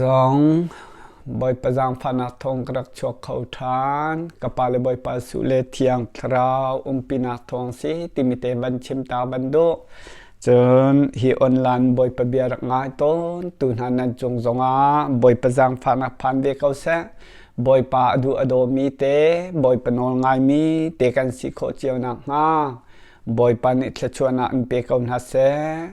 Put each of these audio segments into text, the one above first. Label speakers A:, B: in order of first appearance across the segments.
A: Zong Bawipa zaangfahnak thawng ka rak chuak kho ṭhan. Ka pa le Bawipa Suh le Thiang Thlarau umpinak thawng si timi te van chim ta van duh. Cun hi online Bawipa bia rak ngai tawn tu hna nan cung zongah Bawipa zaangfahnak phan ve ko seh. Bawipa a duh a dawmi te, Bawipa nawl ngaimi te kan si khawh cio nakhnga Bawipa nih thluachuahnak in pe ko hna seh.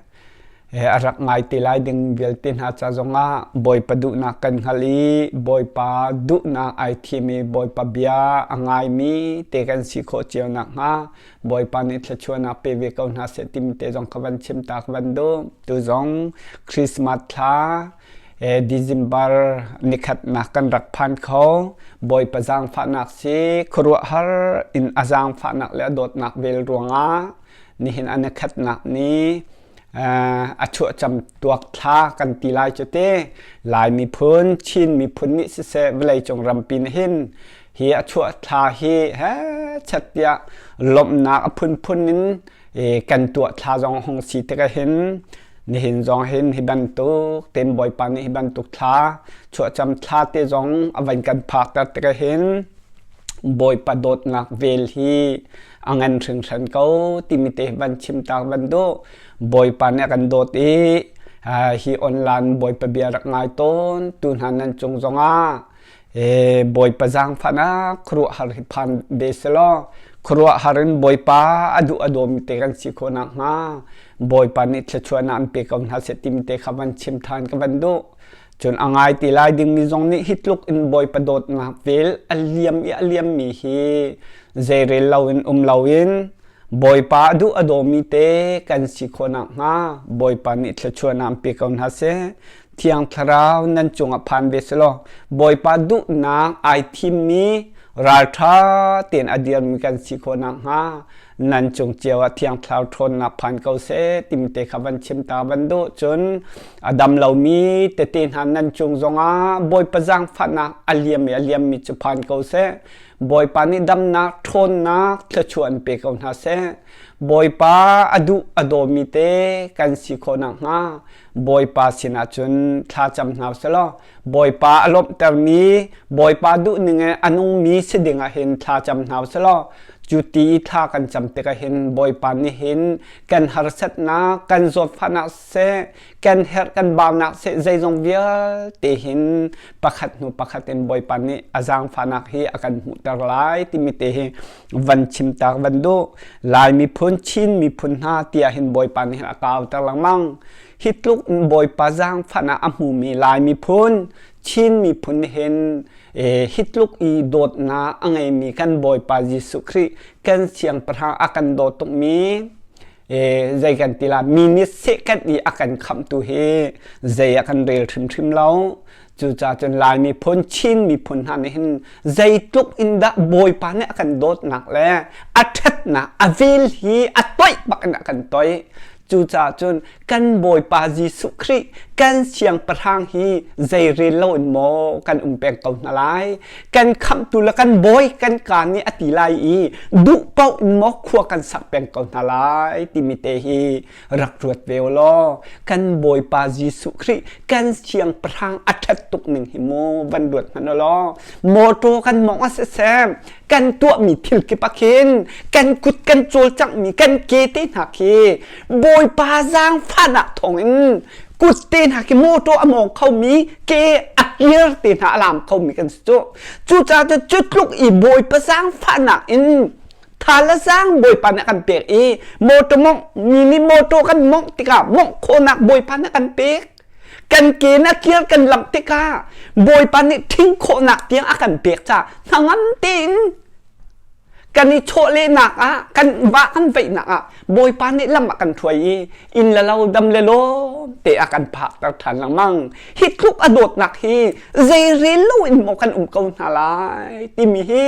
A: A rak ngai te lai ding vialte hna ca zongah Bawipa duhnak kan hngalh i Bawipa duhnak ai thim i Bawipa bia a ngaimi te kan si khawh cio nakhnga Bawipa nih thluachuahnak pe ve ko hna seh timi te zong ka van chim ta ka van duh. Tu zong Christmas thla December nikhatnak kan rak phan kho. Bawipa zaangfahnak si khuaruahhar in a zaangfahnak le a dawtnak vel ruangah nihin an i khatnak ni a chuahcam tuak thla kan ti lai cu te Lai miphun Chin miphun nih siseh vawleicung rampi nih hin hi a chuah thla hi he chat tiah lawmhnak a phunphun in kan tuah thla zong hung si tikah hin nihin zong hin hi bantuk ten Bawipa nih hi bantuk thla chuahcam thla te zong a van kan phak ter tikah hin Bawipa dawtnak vel hi a ngan hringhran ko timi te van chim tak van duh. Bawipa nih a kan dawt i hi online Bawipa bia rak ngai tawn tu hna nan cung zongah Bawipa zaangfahnak khuaruahhar hi phan ve selaw khuaruahhar in Bawipa a duh a dawmi te kan si khawh nakhnga Bawipa nih thluachuahnak an pe ko hna seh timi te kha van chim than ka van duh. Cun a ngai ti lai dingmi zong nih hi tluk in Bawipa dawtnak vel a liam i a liammi hi zeirel loin um loin Bawipa a duh a dawmi te kan si khawh nakhnga Bawipa nih thluachuahnak an pe ko hna seh. Thiang Thlarau nan cungah phan ve selaw Bawipa duhnak ai thimmi ralṭha tein a dirmi kan si khawh nakhnga nan cung cio ah Thiang Thlarau ṭhawnnak phan ko seh timi te kha van chim ta van duh. Cun a dam lomi tete hna nan cung zongah Bawipa zaangfahnak a liam i a liammi cu phan ko seh. Bawipa nih damnak, ṭhawnnak, thluachuah an pe ko hna seh. Bawipa a duh a dawmi te kan si khawh nakhnga Bawipa sinah cun thla cam hna usih Bawipa a lawmhtermi, Bawipa duhning in a nungmi si ding ah hin thla cam hna usih law cu ti i thla kan cam tikah hin Bawipa nih hin kan harsatnak, kan zawtfahnak seh, kan herh kan baunak seh zeizong vialte hin pakhat hnu pakhat in Bawipa nih a zaangfahnak hi a kan hmuhter lai timi te hi van chim tak van duh. Lai miphun, Chin miphun hna tiah hin Bawipa nih hin a kauter lengmang. Hi tluk in Bawipa zaangfahnak a hmumi Lai miphun, Chin miphun hin hi tluk i dawtnak a ngeimi kan Bawipa Jesuh Khrih kan siangpahrang a kan daw tukmi zei kan ti la mi nih seh kan i a kan khamhtu hi zei a kan rel hrimhrim lo. Cucaah cun Lai miphun, Chin miphun hna nih hin zeitluk in dah Bawipa nih a kan dawtnak le a ṭhatnak, a vel hi a toih bak in a kan toih. Cucaah cun kan Bawipa Jesuh Khrih kan siangpahrang hi zeirel loin maw kan um peng ko hna lai? Kan khamhtu le kan bawi kan kaa nih a ti lai i duh paoh in maw khua kan sak peng ko hna lai timi te hi rak ruat ve u law kan Bawipa Jesuh Khrih kan siangpahrang a ṭhat tuk ning hi mu van ruat hmanh u law mawṭaw kan mawngh a siseh kan tuahmi thil kip ah khin kan kut kan cawlcanghmi kan ke te hna khi Bawipa zaangfahnak thawngin kut te hna khi mawṭaw a mawng khomi ke a kir te hna a lam khomi kan si cu cucaah cu tluk i Bawipa zaangfahnak in Tha le zaang Bawipa nih a kan pek i mawṭaw mawngh mi nih mawṭaw kan mawngh tikah mawngh khawhnak Bawipa nih a kan pek. Kan ke na kir kan lamh tikah Bawipa nih ṭhing khawhnak tiang a kan pek caah hnangam tein kan i chawhlehnak ah kan vah kan veihnak ah Bawipa nih lam a kan hruai i inn le lo dam le lawm te a kan phakter ṭhan lengmang. Hi tluk a dawtnak hi zeirel loin maw kan um ko hna lai timi hi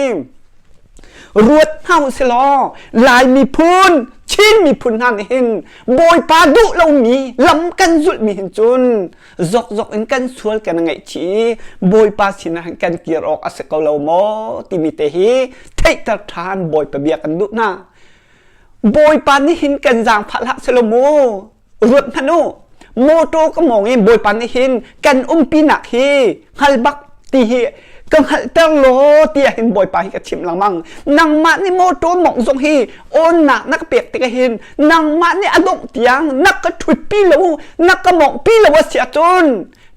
A: Ruat hna u silaw Lai miphun, Chin miphun hna nih hin Bawipa duh lomi lam kan zulhmi hin cun zokzok in kan sual kan ngaihchih i Bawipa sinah hin kan kir awk a si ko lo maw timi te hi theihter ṭhan Bawipa bia kan duh hna. Bawipa nih hin kan zaangfah hlah selaw mu ruat hmanh u. Motor ka mawng i Bawipa nih hin kan umpinak hi hngal bak ti hi ka hngalhter law tiah hin Bawipa hi ka chimh lengmang. Nangmah nih motor mawngh zong hi awnnak na ka pek tikah hin nangmah nih a dongh tiang na ka ṭhutpi lo, na ka mawnghpi lo a si ahcun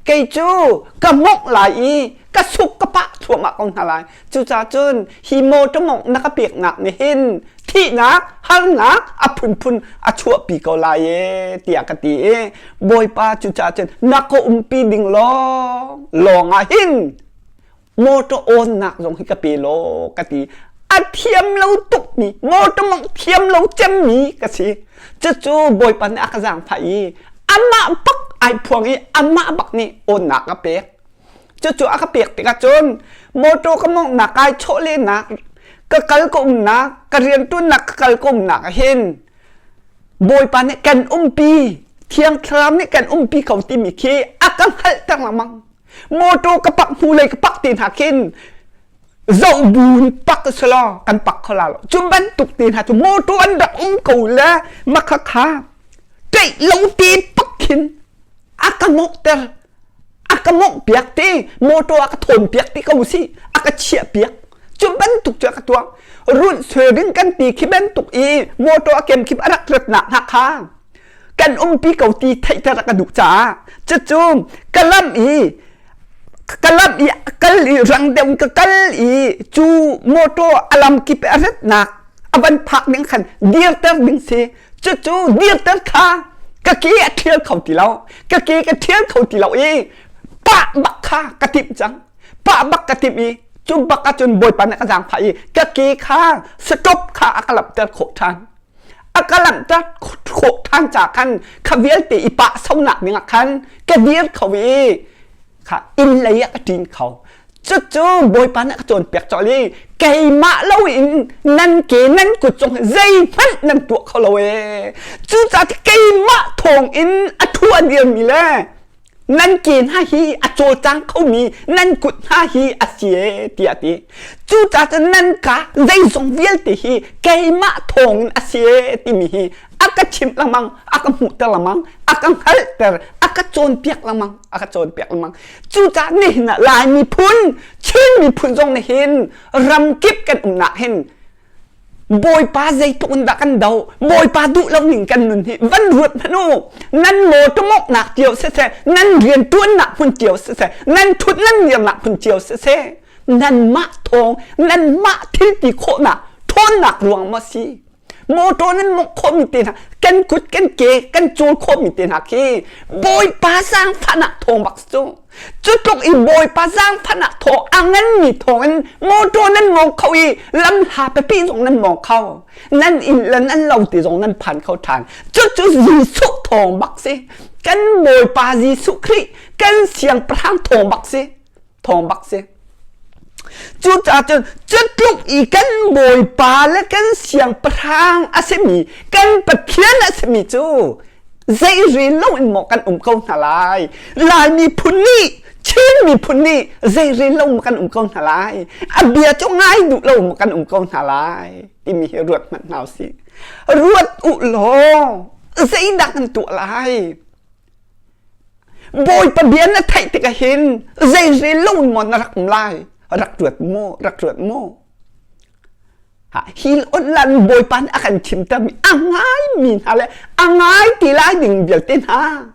A: kei cu ka mawngh lai i ka suk ka pah thluahmah ko hna lai. Cucaah cun hi motor mawngh na ka peknak nih hin thihnak, harnak a phunphun a chuahpi ko lai e tiah ka ti i Bawipa cucaah cun na ka umpi ding lawng lawng ah hin motor awnnak zong hi ka pe law ka ti. A thiam lo tukmi motor mawngh thiam lo cemmi ka si. Cucu Bawipa nih a ka zaangfah i amah bak ai phuang i amah bak nih awnnak a pek. Cucu a ka pek tikah cun motor ka mawnghnak kai chawhlehnak ka kal ka umnak ka rianṭuannak ka kal ka umnak ah hin Bawipa nih kan umpi Thiang Thlarau nih kan umpi ko timi khi a ka hngalhter lengmang. Motor ka pak hnulei ka pak te hna khin zoh bu in pak selaw kan pak kho la lo. Cu bantuk te hna cu motor an rak um ko le makha kha ṭeih lo te pak khin a ka ngokter a ka mawngh piak ti motor a ka thawn piak ti ko si a ka chiah piak cu bantuk cu a ka tuah run swearing kan ti khi bantuk i motor a kem khip a rak ratnak hna kha kan umpi ko ti theihter a ka duh caah cucu ka lam i ka lam i kal i rang deuh ka kal i cu motor a lam kip a ratnak a van phak ding khan dirter ding si Cucu dirter kha ka ke a ṭhial kho ti lo. Ka ke ka ṭhial kho ti lo i pah bak kha ka timh cang. Pah bak ka timh i cu bak ahcun Bawipa nih a ka zaangfah i ka ke kha stop kha a ka lamhter khawh ṭhan. A ka lamhter khawh ṭhan ca khan kha vialte i pah sonak dingah khan ka dir kho i kha inn lei ah ka ṭin kho. Cucu Bawipa nih a ka cawnpiak colh i keimah loin nan ke nan kut cung zeihmanh nan tuah kho lo ee. Cucaah keimah thawngin a thu a dirmi le nan ke hna hi a cawlcang khomi nan kut hna hi a si ee tiah a ti. Cucaah cun nan ka zeizong vialte hi keimah thawngin a si ee timi hi a ka chimh lengmang, a ka hmuhter lengmang, a ka hngalhter, a ka cawnpiak lengmang, a ka cawnpiak lengmang. Cucaah nihin ah Lai miphun, Chin miphun zong nih hin ramkip kan umnak hin Bawipa zeitluk in dah kan doh, Bawipa duh lo ning kan nun hi van ruat hmanh u. Nan motor mawknak cio siseh, nan riantuannak hmun cio siseh, nan thut nan dirnak hmun cio siseh, nanmah thawng, nanmah thil ti khawhnak, ṭhawnnak ruang maw si? Motor nan mawngh khawhmi te hna kan kut kan ke kan cawl khawhmi te hna khi Bawipa zaangfahnak thawng bak cu cu tluk i Bawipa zaangfahnak thawng a nganmi thawng in motor nan mawng kho i lam hla pipi zong nan mawng kho nan inn le nan lo ti zong nan phan kho ṭhan cucu Jesuh thawng bak si kan Bawipa Jesuh Khrih kan siangpahrang thawng bak si thawng bak si. Cucaah cun cutluk i kan Bawipa le kan siangpahrang a simi kan Pathian a simi cu zei rel loin maw kan um ko hna lai? Lai miphun nih Chin miphun nih zei rel lo maw kan um ko hna lai? A bia cu ngai duh lo maw kan um ko hna lai? Timi hi ruat hmanh hna usih. Ruat u law zeidah kan tuah lai? Bawipa bia na theih tikah hin zei rel lo in maw na rak um lai? Rak ruat mu, rak ruat mu. Ha, hi online Bawipa nih a kan chimtermi a ngaimi hna le a ngai ti lai ding vialte hna.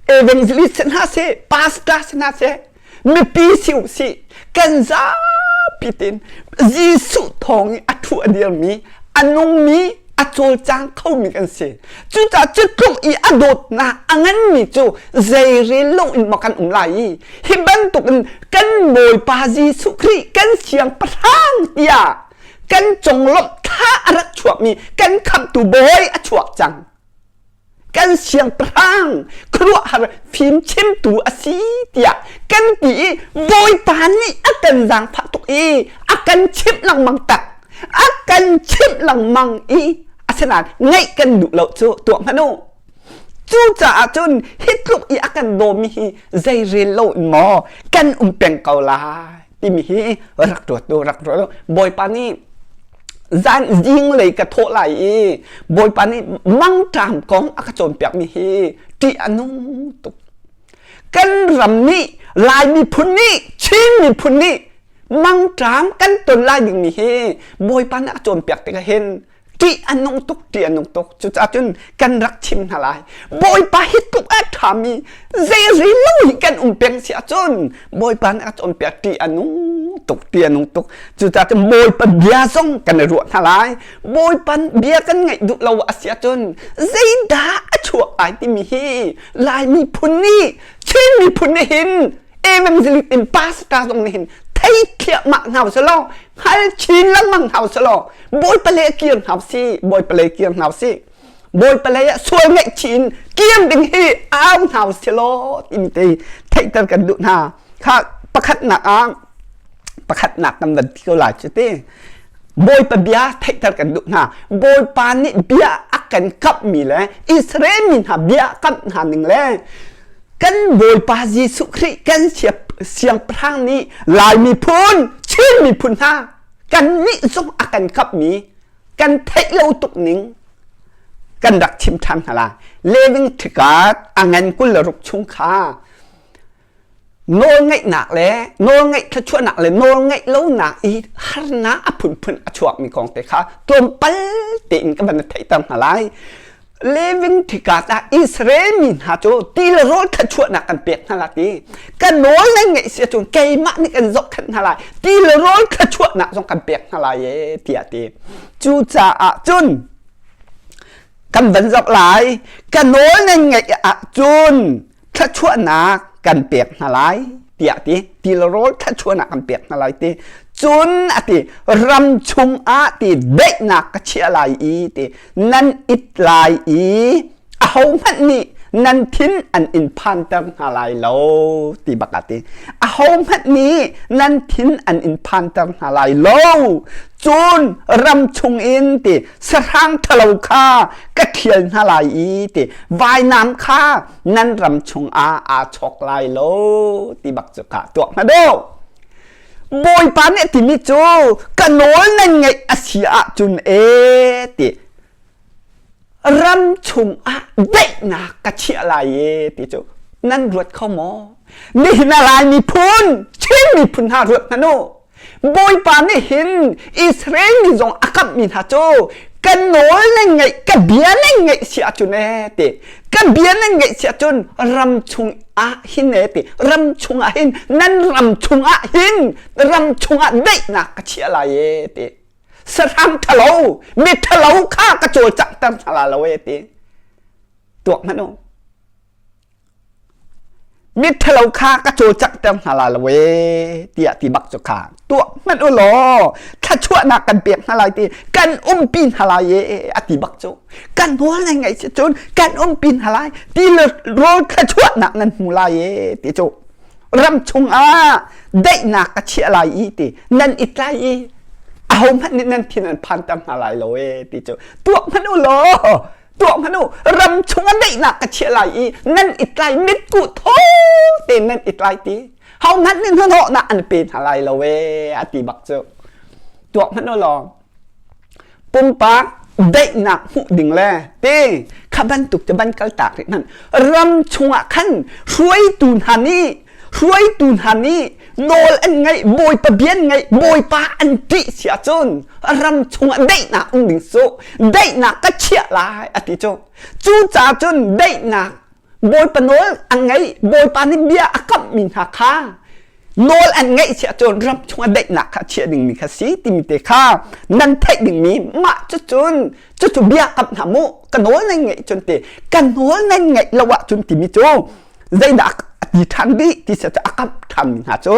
A: Evangelist si hna seh, pastor si hna seh, mipi si u sih, kan zapi tein Jesuh thawng i a thu a dirmi, a nungmi, a cawlcang khomi kan si. Cucaah cu tluk i a dawtnak a nganmi cu zei rel lo in maw kan um lai i hi bantuk in kan Bawipa Jesuh Khrih kan siangpahrang tiah kan conglawmh thla a rak chuakmi kan khamhtu Bawi a chuak cang. Kan siangpahrang khuaruahhar fimchimtu a si tiah kan ti i Bawipa nih a kan zaangfah tuk i a kan chimh lengmang tak a kan chimh lengmang i asinain ngaih kan duh lo cu tuah hmanh u cucaah cun hi tluk i a kan dawmi hi zei rel lo in maw kan um peng ko lai timi hi rak ruat u rak ruat u Bawipa nih. Zan zinglei ka thawh lai i Bawipa nih mangṭam kong a ka cawnpiakmi hi ṭih a nung tuk. Kan ram nih Lai miphun nih Chin miphun nih mangṭam kan ton lai dingmi hi Bawipa nih a cawnpiak tikah hin ṭih a nung tuk ṭih a nung tuk. Cucaah cun kan rak chim hna lai. Bawipa hi tuk a ṭhami zei ri lo hi kan um peng si ahcun Bawipa nih a cawnpiak ṭih a nung tuk ṭih a nung tuk. Cucaah cun Bawipa bia zong kan i ruah hna lai. Bawipa bia kan ngaih duh lo a si ahcun zeidah a chuak ai timi hi Lai miphun nih Chin miphun nih hin evangelist in pastor zong nih hin thei thliahmah hna usih law hngal chin lengmang hna usih law Bawipa lei ah kir hna usih Bawipa lei kir hna usih Bawipa lei ah sual ngaihchih in kir ding hi au hna usih law timi te theihter kan duh hna. Kha pakhatnak ah pakhatnak kan van ti ko lai cu ti. Bawipa bia theihter kan duh hna. Bawipa nih bia a kan kamhmi le Israel mi hna bia a kamh hna ning le kan Bawipa Jesuh Khrih kan siangpahrang nih Lai miphun, Chin miphun hna kannih zong a kan kamhmi kan theih lo tuk ning kan rak chim ṭhan hna lai. Living ṭhikat a ngan 26 chung kha nawlngaihnak le nawlngaih thluachuahnak le nawlngaih lonak i harnak a phunphun a chuakmi kong te kha tlawmpal tein ka van theihter hna lai. Living thikat ah Israel mi hna cu ti le rawl thluachuahnak kan pek hna la ti. Ka nawl nan ngaih si ahcun keimah nih kan zohkhenh hna lai. Ti le rawl thluachuahnak zong kan pek hna lai e tiah ti. Cucaah cun kan van zoh lai. Ka nawl nan ngaih ahcun thluachuahnak kan pek hna lai tiah ti ti le rawl thluachuahnak kan pek hna lai ti cun a ti ram chung ah ti daihnak ka chiah lai i ti nan it lai i ahohmanh nih nan thin an in phanter hna lai lo ti bak a ti ahohmanh nih nan thin an in phanter hna lai lo cun ram chung in ti sahrang ṭhalo kha ka ṭhial hna lai i ti vainam kha nan ram chungah aa chawk lai lo ti bak cu kha tuak hna do Bawipa nih a timi cu ka nawl nan ngaih a si ahcun e ti ram chungah daihnak ka chiah lai e ti cu nan ruat kho maw nihin a Lai miphun Chin miphun hna ruat hmanh u Bawipa nih hin Israel mi zong a kamhmi hna cu ka nawl nan ngaih ka bia nan ngaih si ahcun ee ti ka bia nan ngaih si ahcun ram chung ah hin ee ti ram chung ah hin nan ram chung ah hin ram chung ah daihnak ka chiah lai ee ti sahrang ṭhalo mi ṭhalo kha ka cawlcanghter hna la lo ee ti tuak hmanh u. Miṭhalo kha ka cawlcanghter hna lai lo ee tiah ti bak cu kha tuah hmanh u law thluachuahnak kan pek hna lai ti kan umpi hna lai ee a ti bak cu kan nawl nan ngaih si cun kan umpi hna lai ti le rawl thluachuahnak nan hmu lai ee ti cu ram chungah daihnak ka chiah lai i ti nan i tlai i ahohmanh nih nan thin an phanter hna lai lo ee ti cu tuah hmanh u law tuah hmanh u ram chung a daihnak ka chiah lai i nan i tlai mitkuh thaw tein nan i tlai ti hohmanh nih hnahnawhnak an pe hna lai lo ee a ti bak cu tuak hmanh u law pumpak daihnak hmuh ding le te kha bantuk te ban kal tak rih hmanh ram chungah khan hruaitu hna nih hruaitu hna nih nawl an ngaih bawipa bia an ngaih bawipa an ṭih si ahcun ram chungah daihnak um ding cu daihnak ka chiah lai a ti cu cucaah cun daihnak bawipa nawl an ngaih bawipa nih bia a kamhmi hna kha nawl an ngaih si ahcun ram chungah daihnak kha chiah dingmi kha si timi te kha nan theih dingmi mah cucun cucu bia kamh hna mu ka nawl nan ngaih cun ti ka nawl nan ngaih lo ahcun timi cu zeidah a ti ṭhan dih ti cu a kamh ṭhanmi hna cu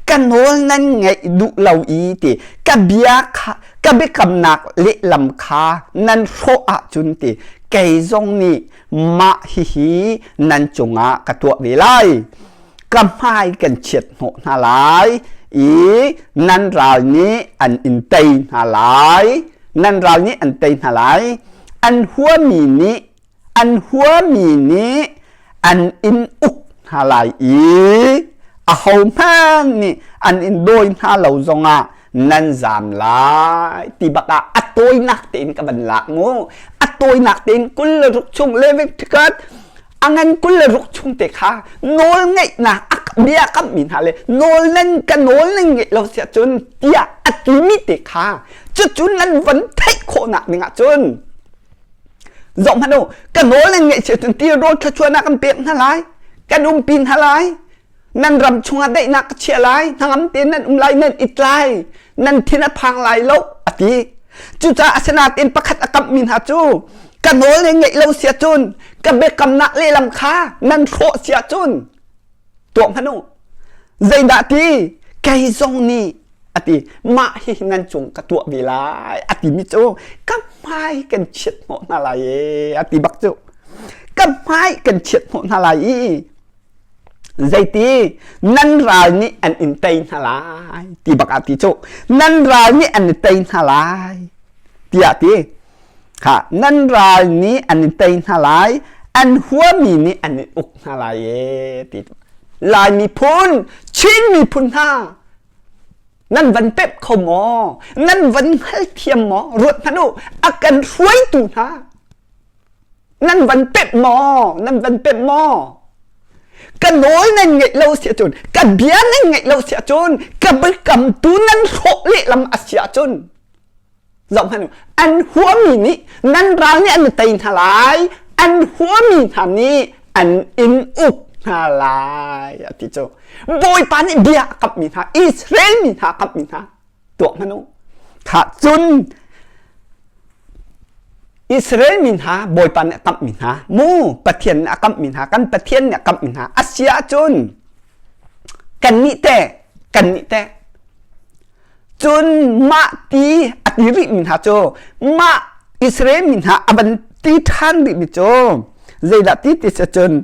A: ka nawl nan ngaih duh lo i ti ka bia kha ka biakamnak lehlam kha nan hrawh ahcun ti kei zong nih mah hihi nan cungah ka tuah ve lai ka hmai kan chiat hnawh hna lai i nan ral nih an in tei hna lai nan ral nih an tei hna lai an huami nih An huami nih an in uk hna lai i ahohmanh nih an in dawi hna lo zongah Nan zaam lai ti bak ah a tawinak tein ka van lak mu. A tawinak tein 26 chung Leviticus a ngan 26 chung te kha nawl ngeihnak bia kammi hna le nawl nan ka nawl nan ngeih lo siah cun tiah a timi te kha cucu nan van theih khawhnak ding ah cun zoh hmanh u, ka nawl nan ngeih siah cun tirawl thluachuahnak kan pek hna lai, kan umpi hna lai, nan ram chungah daihnak ka chiah lai, hnangam tein nan um lai, nan it lai, nan thin a phang lai lo, a ti. Cucaah asinain pakhat a kamhmi hna cu ka nawl nan ngeih lo siah cun ka biakamnak lehlam kha nan hrawh siah cun tuah hmanh u. Zeidah ti kei zong nih a ti, mah hi nan cung ka tuah ve lai a timi cu ka hmai kan chiat hnawh hna lai e a ti bak cu. Ka hmai kan chiat hnawh hna lai i zeiti nan ral nih an in tei hna lai ti bak ah ti cu nan ral nih an i tei hna lai tiah ti ha nan ral nih an i tei hna lai, an huami nih an in uk hna lai e ti. Lai miphun, Chin miphun hna, nan van pep kho maw? Nan van hngalthiam maw? Ruat hmanh u, a kan hruaitu hna nan van pemh maw? Nan van pemh maw? Ka nawl nan ngeih lo si ahcun, ka bia nan ngeih lo si ahcun, ka biakamtu nan hrawh lehlam a si ahcun, zoh hmanh u, an huami nih nan ral nih an tei hna lai, an huami hna nih an in uk hna lai a ti cu. Bawipa nih bia a kamhmi hna, Israel mi hna a kamhmi hna tuah hmanh u. Khah cun Israel mi hna Bawipa nih a kamhmi hna mu, Pathian nih a kamhmi hna, kan Pathian nih a kamhmi hna a si ahcun kannih teh, kannih teh cun mah ti a ti rihmi hna cu, mah Israel mi hna a van ti ṭhan rihmi cu zeidah ti ti si cun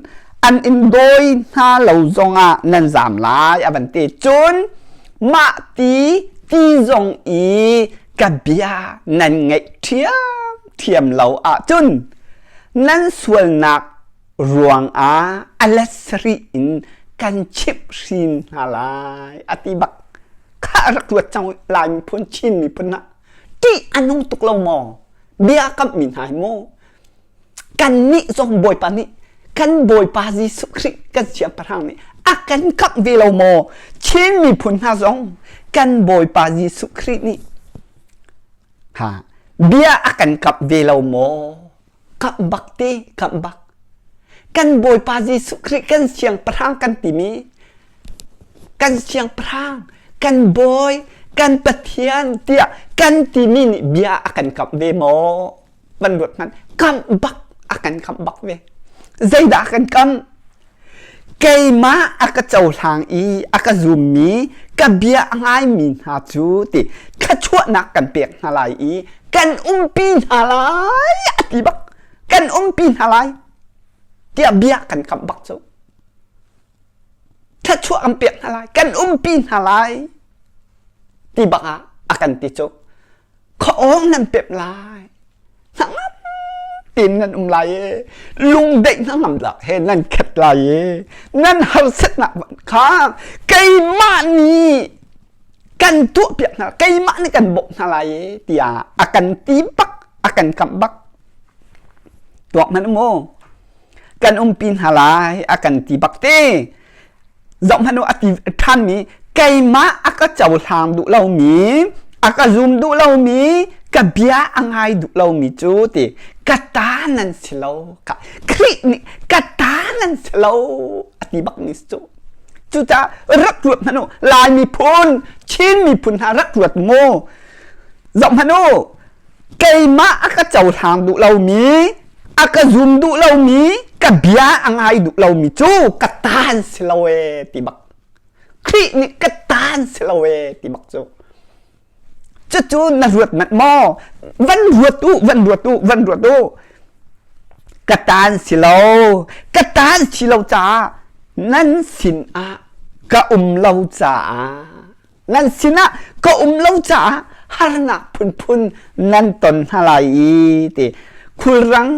A: an in dawi hna lo zongah nan zaam lai a van ti. Cun mah ti ti zong i ka bia nan ngaih ṭhiamṭhiam lo ahcun nan sualnak ruangah a let sarih in kan chimh hrin hna lai a ti bak kha. Rak ruat cang Lai miphun, Chin miphun ah ṭih a nung tuk lo maw? Bia kamhmi hna hi mu, kannih zong Bawipa nih, kan Bawipa Jesuh Khrih kan Siangpahrang nih a kan kamh ve lo maw? Chin miphun hna zong kan Bawipa Jesuh Khrih nih ha bia a kan kamh ve lo maw? Kamh bak te, kamh bak. Kan Bawipa Jesuh Khrih kan Siangpahrang kan timi, kan Siangpahrang, kan Bawi, kan Pathian tiah kan timi nih bia a kan kamh ve maw? Van ruat hmanh, kamh bak, a kan kamh bak ve. Zeidah a kan kamh? Keimah a ka cohlang i a ka zummi, ka bia a ngaimi hna cu ti thluachuahnak kan pek hna lai i kan umpi hna lai a ti bak. Kan umpi hna lai tiah bia kan kamh bak cu. Thluachuah kan pek hna lai, kan umpi hna lai ti bak ah a kan ti cu. Khuaawng nan pemh lai, hnangam tein nan um lai i lungdaih hnangamnak he nan khat lai i nan harsatnak kha keimah nih kan tuahpiak hna, keimah nih kan bawmh hna lai i tiah a kan ti bak, a kan kamh bak. Tuak hmanh mu, kan umpi hna lai a kan ti bak te. Zoh hmanh u, a ti ṭhanmi keimah a ka cohlang duh lomi, a ka zum duh lomi, ka bia a ngai duh lomi cu ti ka ta nan si lo. Khrih nih ka ta nan si lo a ti bak ni cu. Cucaah rak ruat hmanh u, Lai miphun, Chin miphun hna rak ruat mu. Zoh hmanh u, keimah a ka cohlang duh lomi, a ka zum duh lomi, ka bia a ngai duh lomi cu ka taan si lo ee ti bak. Khrih nih ka taan si lo ee ti bak cu. Cucu na ruat manh maw? Van ruat u, van ruat u, van ruat u. Ka taan si lo, ka taan si lo caah nan sin ah ka um lo caah nan sinah ka um lo caah harnak phunphun nan ton hna lai i ti khulrang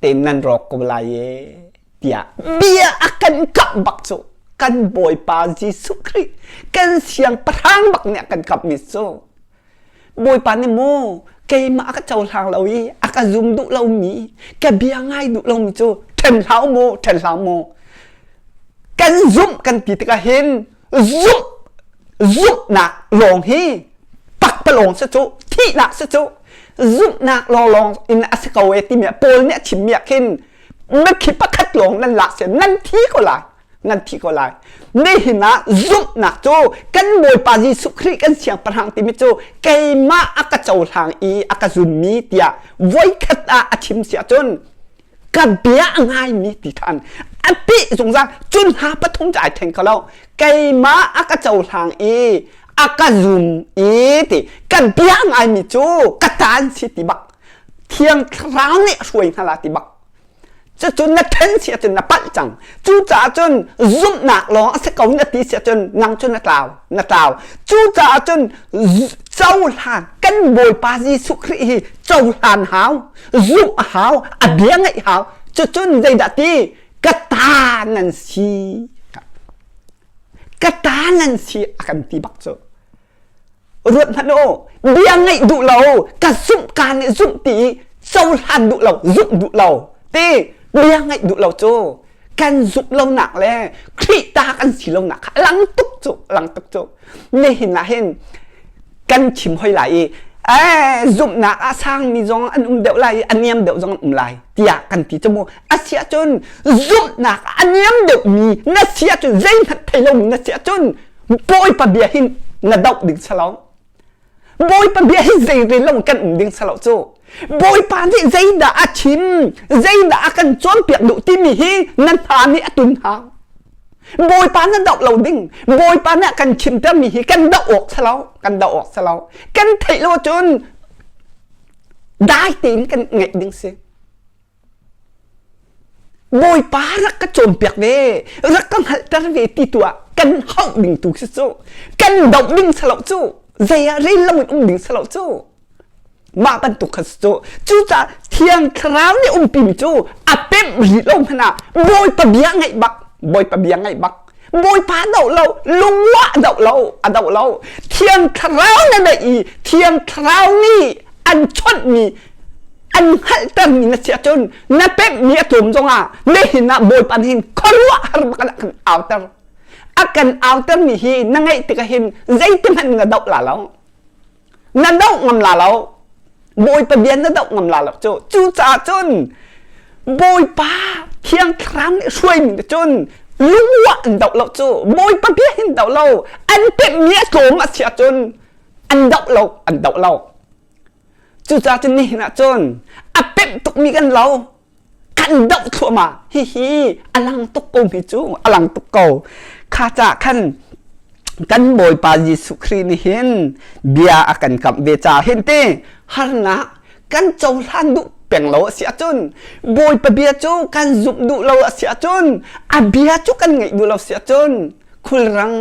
A: tein nan rawk ko lai e tiah bia a kan kamh bak cu. Kan Bawipa Jesuh Khrih kan Siangpahrang bak nih a kan kamhmi cu. Bawipa nih maw keimah a ka cohlang lo i a ka zum duh lomi ka bia ngai duh lomi cu ṭhen hlah maw ṭhen hlah maw kan zumh kan ti tikah hin zumh zumhnak lawng hi pakpalawng si cu thihnak si cu zumhnak lawnglawng in a si ko e timi Paul nih a chimmi ah khin mithi pakhat lawng nan lak si nan thi ko lai nan thi ko lai. Nihin ah zumhnak cu kan Bawipa Jesuh Khrih kan siangpahrang timi cu keimah a ka cohlang i a ka zummi tiah voikhat ah a chim si ahcun ka bia a ngaimi ti ṭhan a peh zungzal cun hna pathum cu ai thleng kho lo keimah a ka cohlang i a ka zum i ti ka bia ngaimi cu ka ta an si ti bak thiang thlarau nih a hruai hna la ti bak Cucun na ṭhen si ahcun na palh cang. Cucaah cun zumhnak lawng a si ko na ti si ahcun nang cu na tlau, na tlau. Cucaah cun cohlan kan Bawipa Jesuh Khrih hi cohlan hau, zumh a hau, a bia ngaih hau. Cucun zeidah ti ka ta nan si. Ka ta nan si a kan ti bak cu. Ruat hmanh u, bia ngaih duh lo, ka zumh ka nih zumh ti i cohlan duh lo, zumh duh lo ti bia ngaih duh lo cu kan zumh lonak le Khrih ta kan si lonak kha a lang tuk cu, a lang tuk cu. Nihin ah hin kan chim hoi lai i eh zumhnak a sangmi zong an um deuh lai i a niam deuh zong an um lai tiah kan ti cu mu. A si ahcun zumhnak a niam deuhmi na si ahcun zeihmanh thei lomi na si ahcun Bawipa bia hin na doh ding si lo. Bawipa bia hi zei rel lo kan um ding si lo cu. Bawipa nih zeidah a chim, zeidah a kan cawnpiak duh timi hi na hna nih a tun hau. Bawipa na doh lo ding, Bawipa nih a kan chimtermi hi kan doh awk si lo, kan doh awk si lo. Kan theih lo cun dai tein kan ngaih ding si. Bawipa rak ka cawnpiak ve, rak ka hngalhter ve ti tu ah kan hauh ding tu khi cu kan doh ding si lo cu zei ah rel loin um ding si lo cu mah bantuk kha si cu cucaah Thiang Thlarau nih umpimi cu a pemh rih lo hmanh ah Bawipa bia ngaih bak Bawipa bia ngaih bak Bawipa doh lo lungwah doh lo a doh lo Thiang Thlarau na neih i Thiang Thlarau nih an chawnhmi an hngalhtermi na si ahcun na pemhmi a tlawm zongah nihin ah Bawipa nih hin khuaruahhar bak in a kan auter a kan autermi hi na ngaih tikah hin zeitihmanh na doh la lo na doh ngam la lo Bawipa bia na doh ngam la lo cu cucaah cun Bawipa Thiang Thlarau nih hruaimi nih cun lungwah an doh lo cu Bawipa bia hin doh lo an pemhmi a tlawm a si ahcun an doh lo an doh lo Cucaah cun nihin ah cun a pemh tukmi kan lo. Kan doh thluahmah. Hihi a lang tuk ko mi cu a lang tuk ko. Kha ca khan kan Bawipa Jesuh Khrih nih hin bia a kan kamh ve ca hin ti harnak kan cohlan duh peng lo a si ahcun Bawipa bia cu kan zumh duh lo a si ahcun a bia cu kan ngaih duh lo a si ahcun khulrang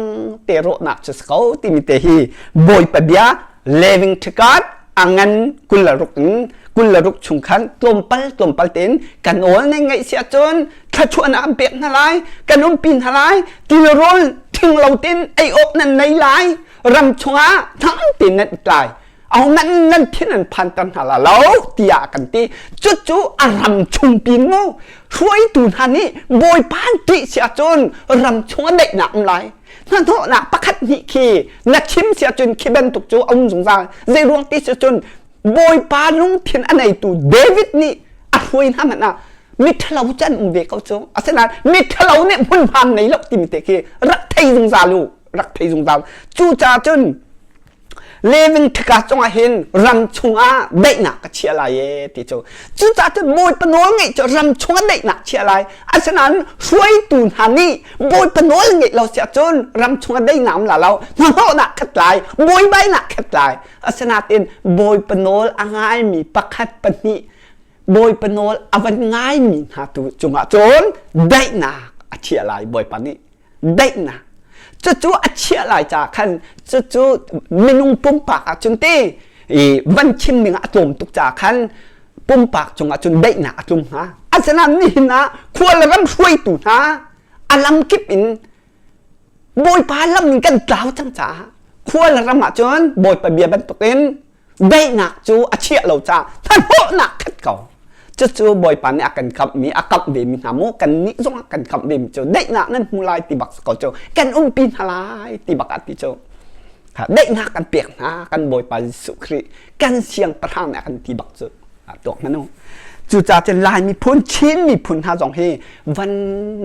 A: te rawhnak cu si ko timi te hi Bawipa bia living to God a ngan 26 in 26 chung khan tlawmpal tlawmpal tein kan awl ne ngaih si ahcun thluachuahnak an pek hna lai kan umpi hna lai tilrawl thing lo tein ei awk nan nei lai ram chungah thang tein nan tlai au nan nan thin an phanter hna la lo tiah kan ti cucu a ram chung pin mu hruaitu hna nih bawipa an ṭih si ahcun ram chung a daihnak um lai hnahnawhnak pakhat hnih khi na chim si ahcun khi bantuk cu a um zungzal zei ruang ti si cun bawipa lungthin a neitu David nih a hruai hna hmanh ah miṭhalo cu an um ve ko cu asinain miṭhalo nih hmunhma nei lo timi te khi rak thei zungzal u rak thei zungzal cucaah cun Levin ṭhika cungah hin ram chungah daihnak ka chiah lai e ti cu. Cucaah cun Bawipa nawl ngeih cu ram chungah daihnak chiah lai. Asinain hruaitu hna nih Bawipa nawl ngeih lo si ahcun ram chungah daihnak um la lo. Hnahnawhnak khat lai, buaibainak khat lai. Asinain Bawipa nawl a ngaimi pakhat pahnih Bawipa nawl a van ngaimi hna tu cungah cun daihnak a chiah lai Bawipa nih. Daihnak. Cucu a chiah lai caah khan cucu minung pumpak ahcun ti i van chim ning ah a tlawm tuk caah khan pumpak cungah cun daihnak a tlung hnga. Asinain nihin ah khua le ram hruaitu hna a lamkip in Bawipa lam in kan tlau cang caah khua le ram ahcun Bawipa bia bantukin. Daihnak cu a chiah lo caah hnahnawhnak khat ko. Cucu Bawipa nih a kan kamhmi, a kamh vemi hna mu, kannih zong a kan kamh vemi cu daihnak nan hmu lai ti bak ko cu kan umpi hna lai ti bak ah ti cu. Daihnak kan pek hna kan Bawipa Jesuh Khrih kan siangpahrang nih a kan ti bak cu. Tuak hmanh u. Cucaah cun Lai miphun, Chin miphun hna zong hi van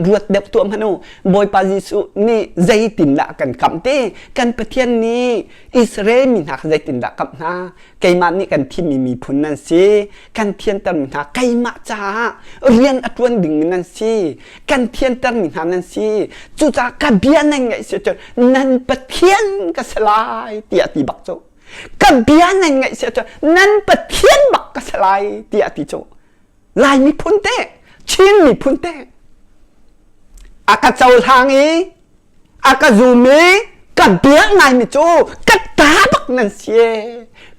A: ruat deuh tuah hmanh u. Bawipa Jesuh nih zeitindah a kan kamh ti? Kan Pathian nih Israel mi hna kha zeitindah kamh hna? Keimah nih kan thimmi miphun nan si. Kan thiantermi hna keimah caah rian a ṭuan dingmi nan si. Kan thiantermi hna nan si. Cucaah ka bia nan ngaih si cun nan Pathian ka si lai tiah ti bak cu. Ka bia nan ngaih si cun nan Pathian bak ka si lai tiah ti cu. Lai miphun te, Chin miphun te a ka cohlang i a ka zum i ka bia ngaimi cu ka ta bak nan si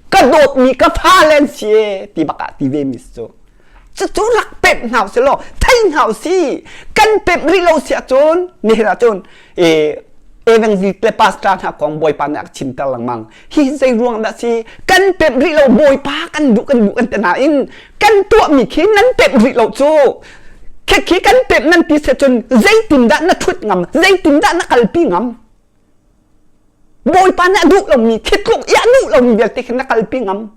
A: ka dawtmi ka fale an si ti bak ah ti ve mi cu cucu rak pemh hna usih law thei hna usih kan pemh rih lo si ahcun nihin ahcun evangelist le pastor hna kong bawipa nih a chimter lengmang hi zei ruang dah si kan pemh rih lo bawipa kan duh kan duh kan ti nain kan tuahmi khi nan pemh rih lo cu khi kan pemh nan ti se cun zeitindah na ṭhut ngam zeitindah na kalpi ngam Bawipa nih a duh lomi khi tluk i a duh lomi vialte khi na kalpi ngam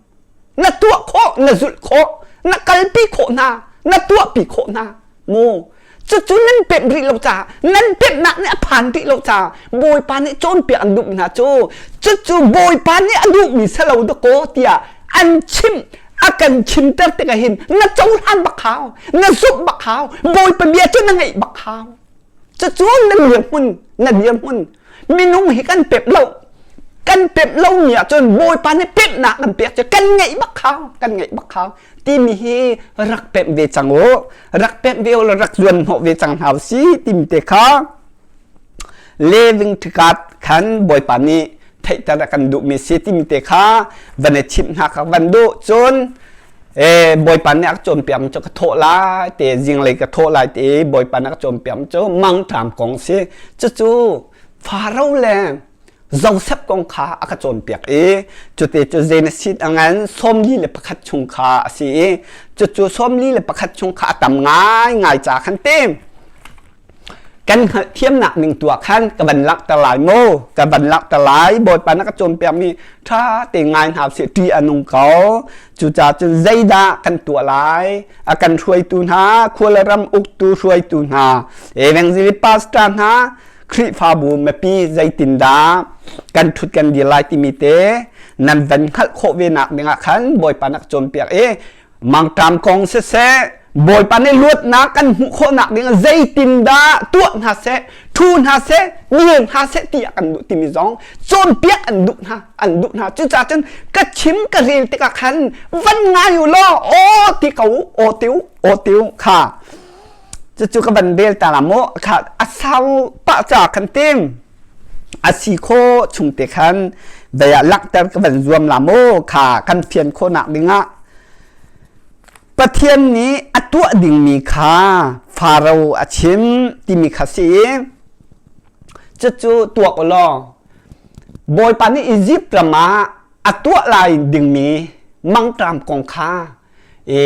A: na tuah khawh na zulh khawh na kalpi khawh hna na tuahpi khawh hna mu cucu nan pemh rih lo caah nan pemhnak nih a phan rih lo caah Bawipa nih cawnpiak an duhmi hna cu cucu Bawipa nih a duhmi si lo dakaw tiah an chimh a kan chimter tikah hin na cohlan bak hau na zumh bak hau Bawipa bia cu na ngaih bak hau cucu na dirhmun na dirhmun minung hi kan pemh lo kan pemh lomi ahcun Bawipa nih pemhnak kan pek cu kan ngeih bak hau kan ngeih bak hau timi hi rak pemh ve cang u rak pemh ve u rak zuan hnawh ve cang hna si timi te kha living tikat khan Bawipa nih theihter a kan duhmi si timi te kha van i chimh hna kha van duh cun e Bawipa nih a ka cawnpiak cu ka thawh lai te zinglei ka thawh lai te Bawipa nih a ka cawnpiak cu mangṭam kong si cucu Faro le Joseph kong kha a ka cawnpiak i cute cu Genesis a ngan 41 chung kha a si i cucu 41 chung kha a tam ngaingai ca khan te kan hngalhthiamnak ning tu ah khan ka van langhter lai mu ka van langhter lai Bawipa na ka cawnpiakmi ṭha te ngai hna usih ṭih a nung ko cucaah cun zeidah kan tuah lai a kan hruaitu hna khua le ram uktu hruaitu hna evangelist pastor hna Khrihfabu mipi zeitindah kan ṭhut kan dir lai timi te nan van hngalh khawh ve nak dingah khan Bawipa na ka cawnpiak i mangṭam kong siseh Bawipa nih luatnak kan hmuh khawhnak ding zeitindah tuah hna seh thu hna seh dir hna seh ti ah kan duh timi zong cawnpiak an duh hna an duh hna cucaah cun ka chim ka rel tikah khan van ngai u law aw ti ko aw tiu aw tiu kha cucu ka van rel ta la mu kha a sau pah ca kan tim a si kho chung te khan dei ah langhter ka van zuam la mu kha kan fian khawhnak dingah Pathian nih a tuah dingmi kha Faro a chim timi kha si i cucu tuak u law Bawipa nih Izipt ram ah a tuah lai dingmi mangṭam kong kha i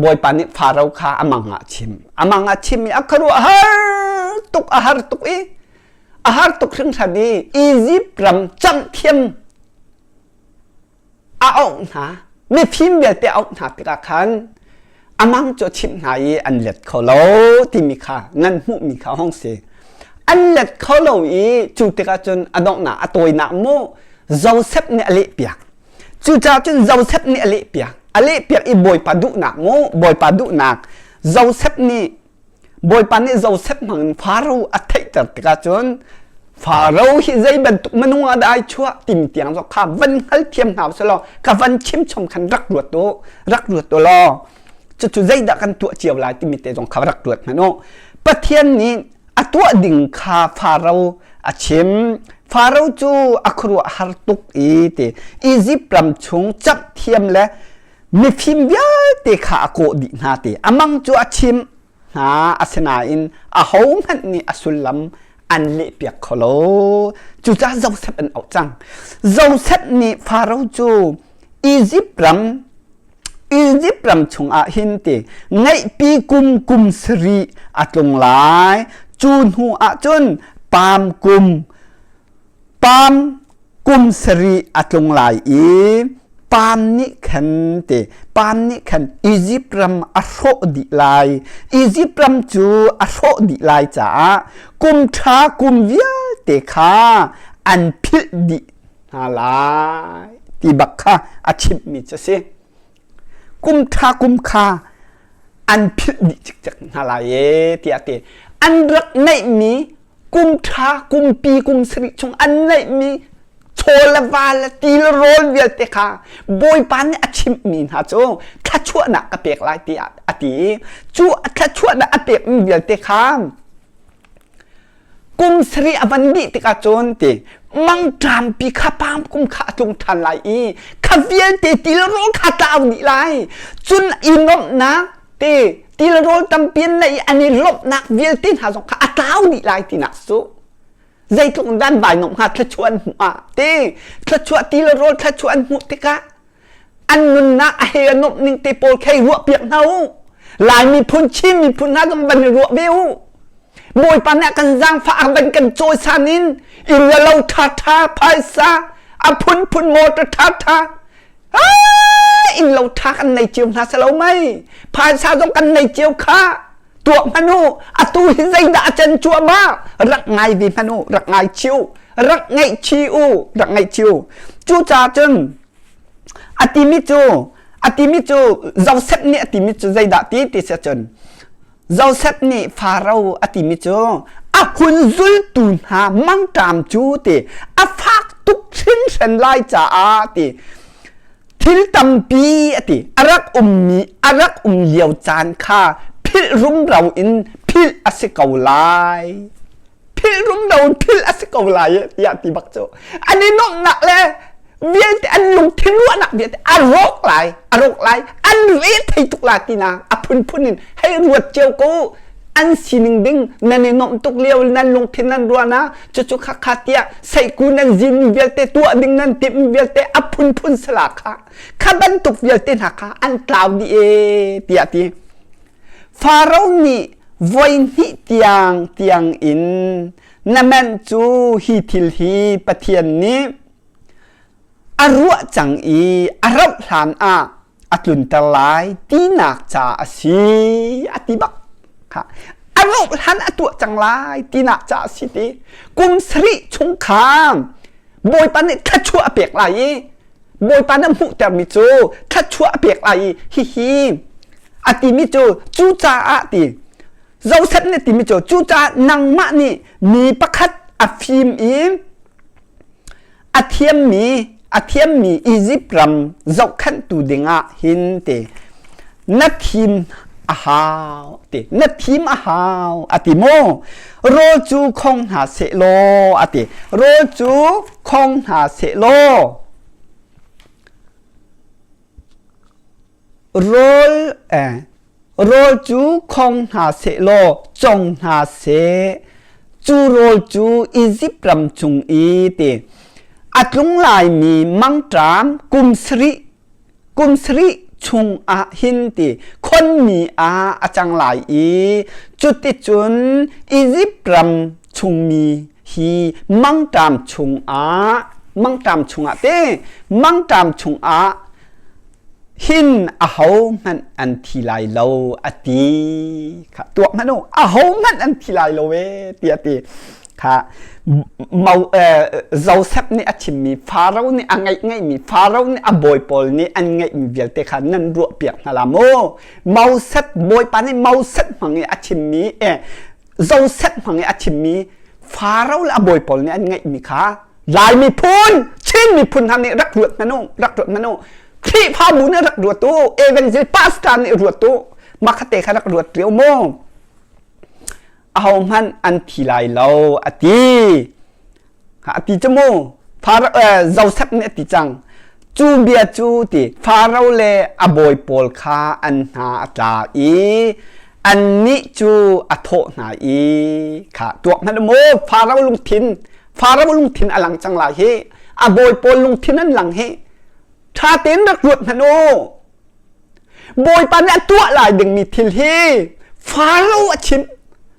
A: Bawipa nih Faro kha a mang ah a chim. A mang ah chim i a khuaruah har tuk a har tuk i a har tuk hringhran i Izipt ram camhthiam a auh hna mifim vialte a auh hna tikah khan a mang cu a chimh hna i an let kho lo timi kha nan hmuhmi kha hong si an let kho lo i cu tikah cun a donghnak a tawinak mu Joseph nih a lehpiak cucaah cun Joseph nih a lehpiak a lehpiak i Bawipa duhnak mu Bawipa duhnak Joseph nih Bawipa nih Joseph hmangin Faro a theihter tikah cun Faro hi zei bantuk minung ah dah ai chuah timi tiang zong kha van hngalthiam hna usih law ka van chim chom khan rak ruat u rak ruat u law cucu zeidah kan tuah cio lai timi te zong kha rak ruat hmanh u Pathian nih a tuah ding kha Faro a chim Faro cu a khuaruah har tuk i ti Izipt ram chung camh thiam le mifim vialte kha a kawh dih hna ti amang cu a chim hna asinain ahohmanh nih a sullam an lehpiak kho lo cucaah Joseph an auh cang Joseph nih Faro cu Izipt ram Izipt ram chungah hin ti ngeihpi kum kum sarih a tlung lai. Cu hnu ah cun pam kum pam kum sarih a tlung lai i pam nih khan ti pam nih khan Izipt ram a hrawh dih lai. Izipt ram cu a hrawh dih lai caah kum ṭha kum vialte kha an philh dih hna lai ti bak kha a chimhmi cu a si. Kum ṭha kum kha an philh dih cikcek hna lai ee tiah a ti. An rak neihmi kum ṭha kumpi kum sarih chung an neihmi chaw le va le ti le rawl vialte kha Bawipa nih a chimhmi hna cu thluachuahnak ka pek lai tiah a ti i cu a thluachuahnak a pekmi vialte kha Kum sarih a van dih tikah cun ti mangṭampi kha pam kum kha a tlung ṭhan lai i kha vialte tilrawl kha tlau dih lai. Cun i nuamhnak ti tilrawl tampi an neih i an i lawmhnak vialte hna zong kha a tlau dih lai tinak cu zeitluk in dan vai nuamh hnga thluachuah an hmuh ah ti thluachuah tilrawl thluachuah an hmuh tikah an nunnak a he a nuamh ning te pawl khei ruah piak hna u Lai miphun Chin miphun hna zong van i ruah ve u Bawipa nih a kan zaangfah a van kan cawisan in inn le lo ṭha ṭha phaisa a phunphun motor ṭha ṭha inn lo ṭha kan nei cio hna selo mei phaisa zong kan nei cio kha tuah hmanh u atu hi zeidah a can cuahmah rak ngai ve hmanh u rak ngai chiu rak ngaih chi u rak ngaih chi u cucaah cun A timi cu a timi cu Josef nih a timi cu zeidah ti ti si ahcun Josef nih Faro a timi cu a hun zultu hna mangṭam cu ti a fak tuk hringhran lai caah ti thil tampi a ti a rak ummi a rak um lio caan kha philh rumro in philh a si ko lai philh rumro in philh a si ko lai tiah ti bak cu an i nuamhnak le vialte an lungthin ruahnak vialte a rawk lai a rawk lai an re thei tuk la tina a phunphun in hei ruat cio ko an sining ding nan i nuamh tuk lio nan lungthin nan ruahna cucu kha kha tiah seiku nan zin vialte tuah ding nan timh vialte a phunphun sala kha kha bantuk vialte hna kha an tlau dih e tiah ti Faro nih voihnih tiang tiang in na manh cu hi thil hi Pathian nih a ruah cang i a rauh hlan ah a tlunter lai tinak ca a si a ti bak kha a rauh hlan a tuah cang lai tinak ca a si ti kum sarih chung kha Bawipa nih thluachuah a pek lai i Bawipa nih a hmuhtermi cu thluachuah a pek lai i hihi a timi cu cucaah ti Joseph nih timi cu cucaah nangmah nih mi pakhat a fim i a thiammi a thiammi Izipt ram zohkhenhtu dingah hin ti na thim a hau ti na thim a hau a ti maw rawl cu khong hna seh law a ti rawl cu khong hna seh law rawl eh, rawl cu khong hna seh law cong hna seh cu rawl cu Izipt ram chung i ti a tlung laimi mangṭam kum sarih kum sarih chung ah hin ti khonmi ah a cang lai i cuticun Izipt ram chungmi hi mangṭam chungah mangṭam chungah te mangṭam chungah hin ahohmanh an thi lai lo a ti kha tuak hmanh u ahohmanh an thi lai lo e ti a ti kha Joseph nih a chimmi Pharaoh nih a ngeih ngeihmi Pharaoh nih a bawi pawl nih an ngeihmi vialte kha nan ruah piak hna la mu Moses bawipa nih Moses hmang i a chimmi eh Joseph hmang i a chimmi Pharaoh le a bawi pawl nih an ngeihmi kha Lai miphun Chin miphun hna nih rak ruat hmanh u rak ruat hmanh u Khrihfabu nih rak ruat u Evangel pastor nih ruat u mah kha te kha rak ruat rio mu ahohmanh an thi lai lo a ti a ti cu mu Joseph nih a ti cang cu bia cu ti Faro le a bawi pawl kha an hna a tla i annih cu a thawh hna i kha tuak hmanh mu Faro lungthin Faro lungthin a lang cang lai hi a bawi pawl lungthin an lang hi. Ṭha tein rak ruat hmanh u. Bawipa nih a tuah lai dingmi thil hi Faro a chimh.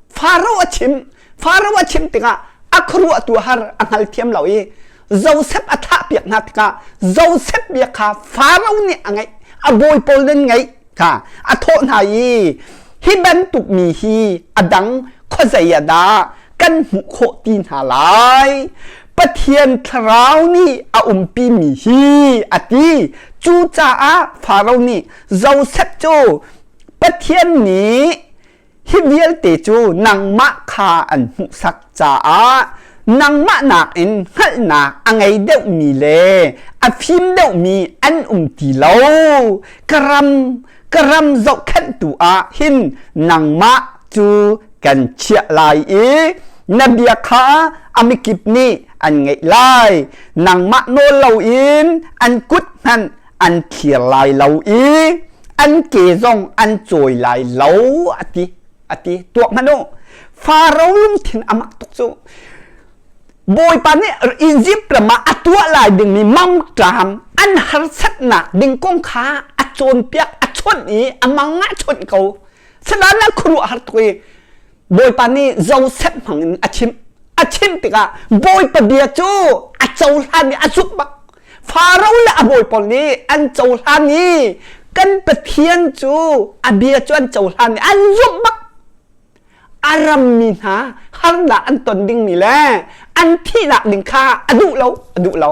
A: Faro a chimh. Faro a chimh tikah a khuaruahtu har a hngalthiam lo i Josef a thahpiak hna tikah Josef bia kha Faro nih a ngaih. A bawi pawl nan ngaih kha a thawh hna i hi bantuk mi hi a dang khuazei ah dah kan hmuh khawh ti hna lai. Pathian thlarau nih a umpimi hi a ti. Cucaah Faro nih Josef cu Pathian nih hi vialte cu nangmah kha an hmuhsak caah nangmah nakin hngalhnak a ngei deuhmi le a fim deuhmi an um ti lo. Ka ram ka ram zohkhenhtu ah hin nangmah cu kan chiah lai i na bia kha a mikip nih an ngaih lai. Nangmah nawl loin an kut hmanh an thlir lai lo i an ke zong an cawi lai lo a ti a ti. Tuak hmanh u, Faro lungthin a mak tuk cu. Bawipa nih Izipt ram ah a tuah lai dingmi mangṭam an harsatnak ding kong kha a cawnpiak a chawnh i a mang ah chawnh ko. Sinain a khuaruahhar tuk i Bawipa nih Josef hmang in a chimh. A chimh tikah Bawipa bia cu a cohlan i a zumh bak. Faro le a bawi pawl nih an cohlan i kan Pathian cu a bia cu an cohlan i an zumh bak. A rammi hna harnak an ton dingmi le an thihnak ding kha a duh lo, a duh lo.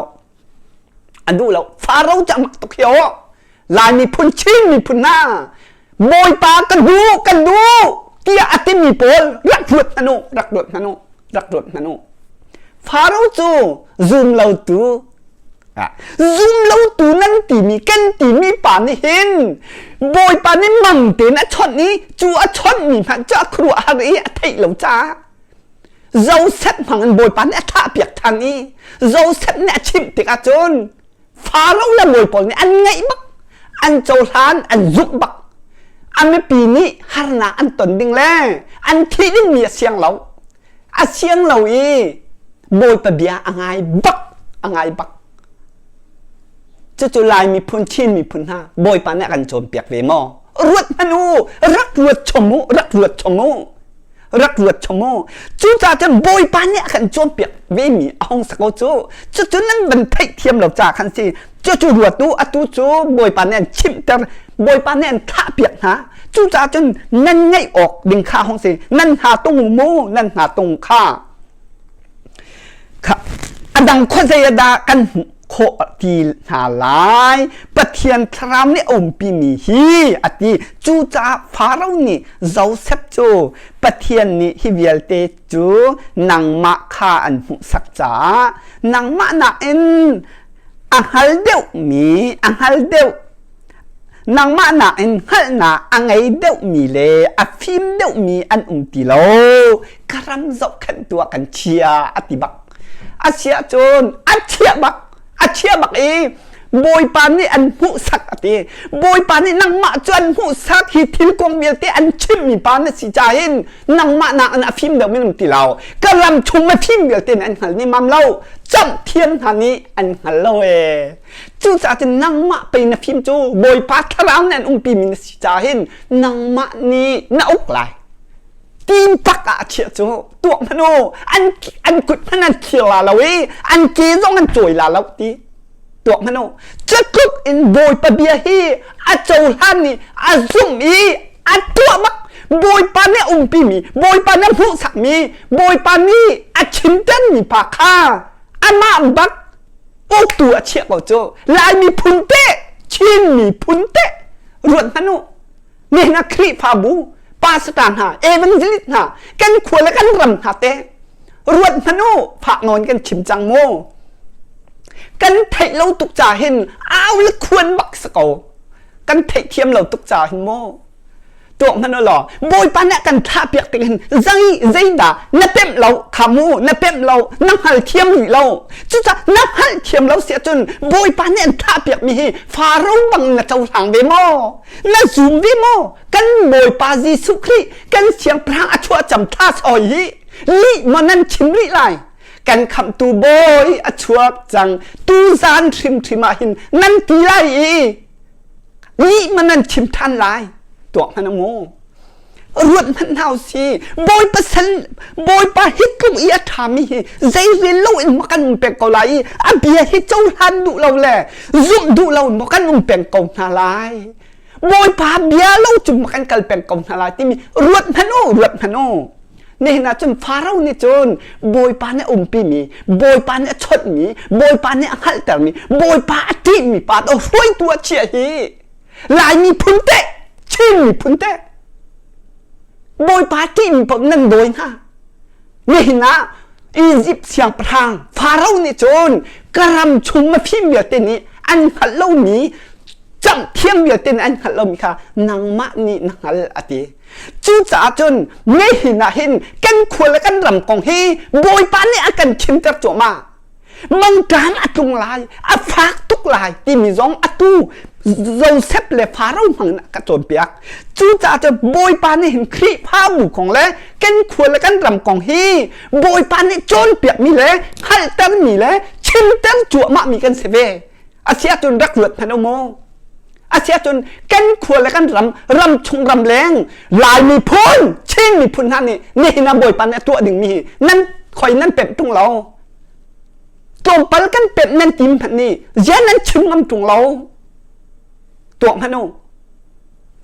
A: A duh lo. Faro cu a mak tuk hi aw. Lai miphun, Chin miphun hna Bawipa ka duh, ka duh tiah a timi pawl rak ruat hmanh u, rak ruat hmanh u, rak ruat hmanh u. Faro cu zum lotu zum lotu nan timi kan timi pa nih hin Bawipa nih mang tein a chawnh i cu a chawnhmi hmanh cu a khuaruahhar i a theih lo caah Josef hmang in Bawipa nih a thahpiak ṭhan i Josef nih a chimh tikah cun Faro le bawi pawl nih an ngaih bak, an cohlan, an zumh bak. A mipi nih harnak an ton ding le an thih dingmi a siang lo. A siang lo i Bawipa bia a ngai bak, a ngai bak. Cucu Lai miphun, Chin miphun hna Bawipa nih a kan cawnpiak ve maw? Ruat hmanh u, rak ruat chom u, rak ruat chom u. Rak ruat chom u. Cucaah cun Bawipa nih a kan cawnpiak vemi a hung si ko cu. Cucu nan van theihthiam lo ca khan si. Cucu ruat u, atu cu Bawipa nih an chimhter, Bawipa nih an thlahpiak hna. Cucaah cun nan ngaih awk ding kha hung si. Nan hna tung u mu, nan hna tung kha. Kha a dang khuazei ah dah kan hmuh khawh ti hna lai. Pathian thlarau nih a umpimi hi a ti. Cucaah Faro nih Josef cu Pathian nih hi vialte cu nangmah kha an hmuhsak caah nangmah nakin a hngal deuhmi a hngal deuh nangmah nakin hngalhnak a ngei deuhmi le a fim deuhmi an um ti lo. Ka ram zohkhenhtu ah kan chia a ti bak. A si ahcun a chiah bak, a chiah bak i Bawipa nih an hmuhsak a ti. Bawipa nih nangmah cu an hmuhsak hi thil kong vialte an chimmi pa na si ca hin nangmah nakin a fim deuhmi um ti lo. Ka ram chung a fim vialte nih an hngal ni mam lo. Camh thiam hna nih an hngal lo ee. Cucaah cun nangmah pei na fim cu Bawipa thlarau nih an umpimi na si ca hin nangmah nih na uk lai. Tim tak ah a chiah cu tuah hmanh u an an kut hmanh an thlir la lo i an ke zong an cawi la lo ti tuah hmanh u. Cutluk in Bawipa bia hi a cohlan i a zumh i a tuah bak. Bawipa nih a umpimi, Bawipa nih a hmuhsakmi, Bawipa nih a chimtermi pa kha amah bak uktu a chiah ko cu. Lai miphun teh, Chin miphun teh ruat hmanh u. Nihin ah Khrihfabu, pastor hna, evangelist hna, kan khua le kan ram hna te ruat hmanh u, fak nawn kan chim cang mu. Kan theih lo tuk ca hin au le khuan bak si ko. Kan theihthiam lo tuk ca hin mu. Tuak hmanh u law Bawipa nih a kan thlahpiak tik hin zei zeidah na pemh lo kha mu, na pemh lo, na hngalthiam rih lo. Cucaah na hngalhthiam lo si ahcun Bawipa nih an thlahpiakmi hi Faro bang na cohlang ve maw? Na zum ve maw? Kan Bawipa Jesuh Khrih kan Siangpahrang a chuah cam thla sawi hi lih maw nan chim rih lai? Kan khamhtu bawi a chuak cang. Tu zan hrimhrim ah hin nan ti lai i lih ma nan chim ṭhan lai. Tuah hmanh mu. Ruat hmanh hna si. Bawipa sal Bawipa hi tluk i a ṭhami hi zei rel lo in maw kan um peng ko lai i a bia hi cohlan duh lo le zumh duh lo in maw kan um peng ko hna lai. Bawipa bia lo cu maw kan kal peng ko hna lai timi ruat hmanh u, ruat hmanh u. Nihin ah cun Faro nih cun Bawipa nih a umpimi, Bawipa nih a chawnhmi, Bawipa nih a hngalhtermi, Bawipa a ṭihmi pa to hruaitu a chiah hi Lai miphun teh, Chin miphun teh Bawipa ṭihmi paoh nan dawi hna. Nihin ah Izipt siangpahrang Faro nih cun ka ram chung mafim vialte nih an hngalh lomi camh thiam vialte nih an hngalh lomi kha nangmah nih na hngalh a ti. Cucaah cun nihin ah hin kan khua le kan ram kong hi Bawipa nih a kan chimter cuahmah. Mangṭam a tlung lai, a fak tuk lai timi zong atu Joseph le Faro hmang in a ka cawnpiak. Cucaah cun Bawipa nih hin Khrihfabu kong le kan khua le kan ram kong hi Bawipa nih cawnpiakmi le hngalhtermi le chimter cuahmahmi kan si ve. Asiahcun rak ruat hmanh u mu. Asiahcun kan khua le kan ram, ram chung ram leng, Lai miphun, Chin miphun hna nih nihin ah Bawipa nih a tuah dingmi hi nan khoi nan pemh ṭung lo. Tlawmpal kan pemh nan tim hmanh nih zian nan chim ngam ṭung lo. Tuah hmanh u.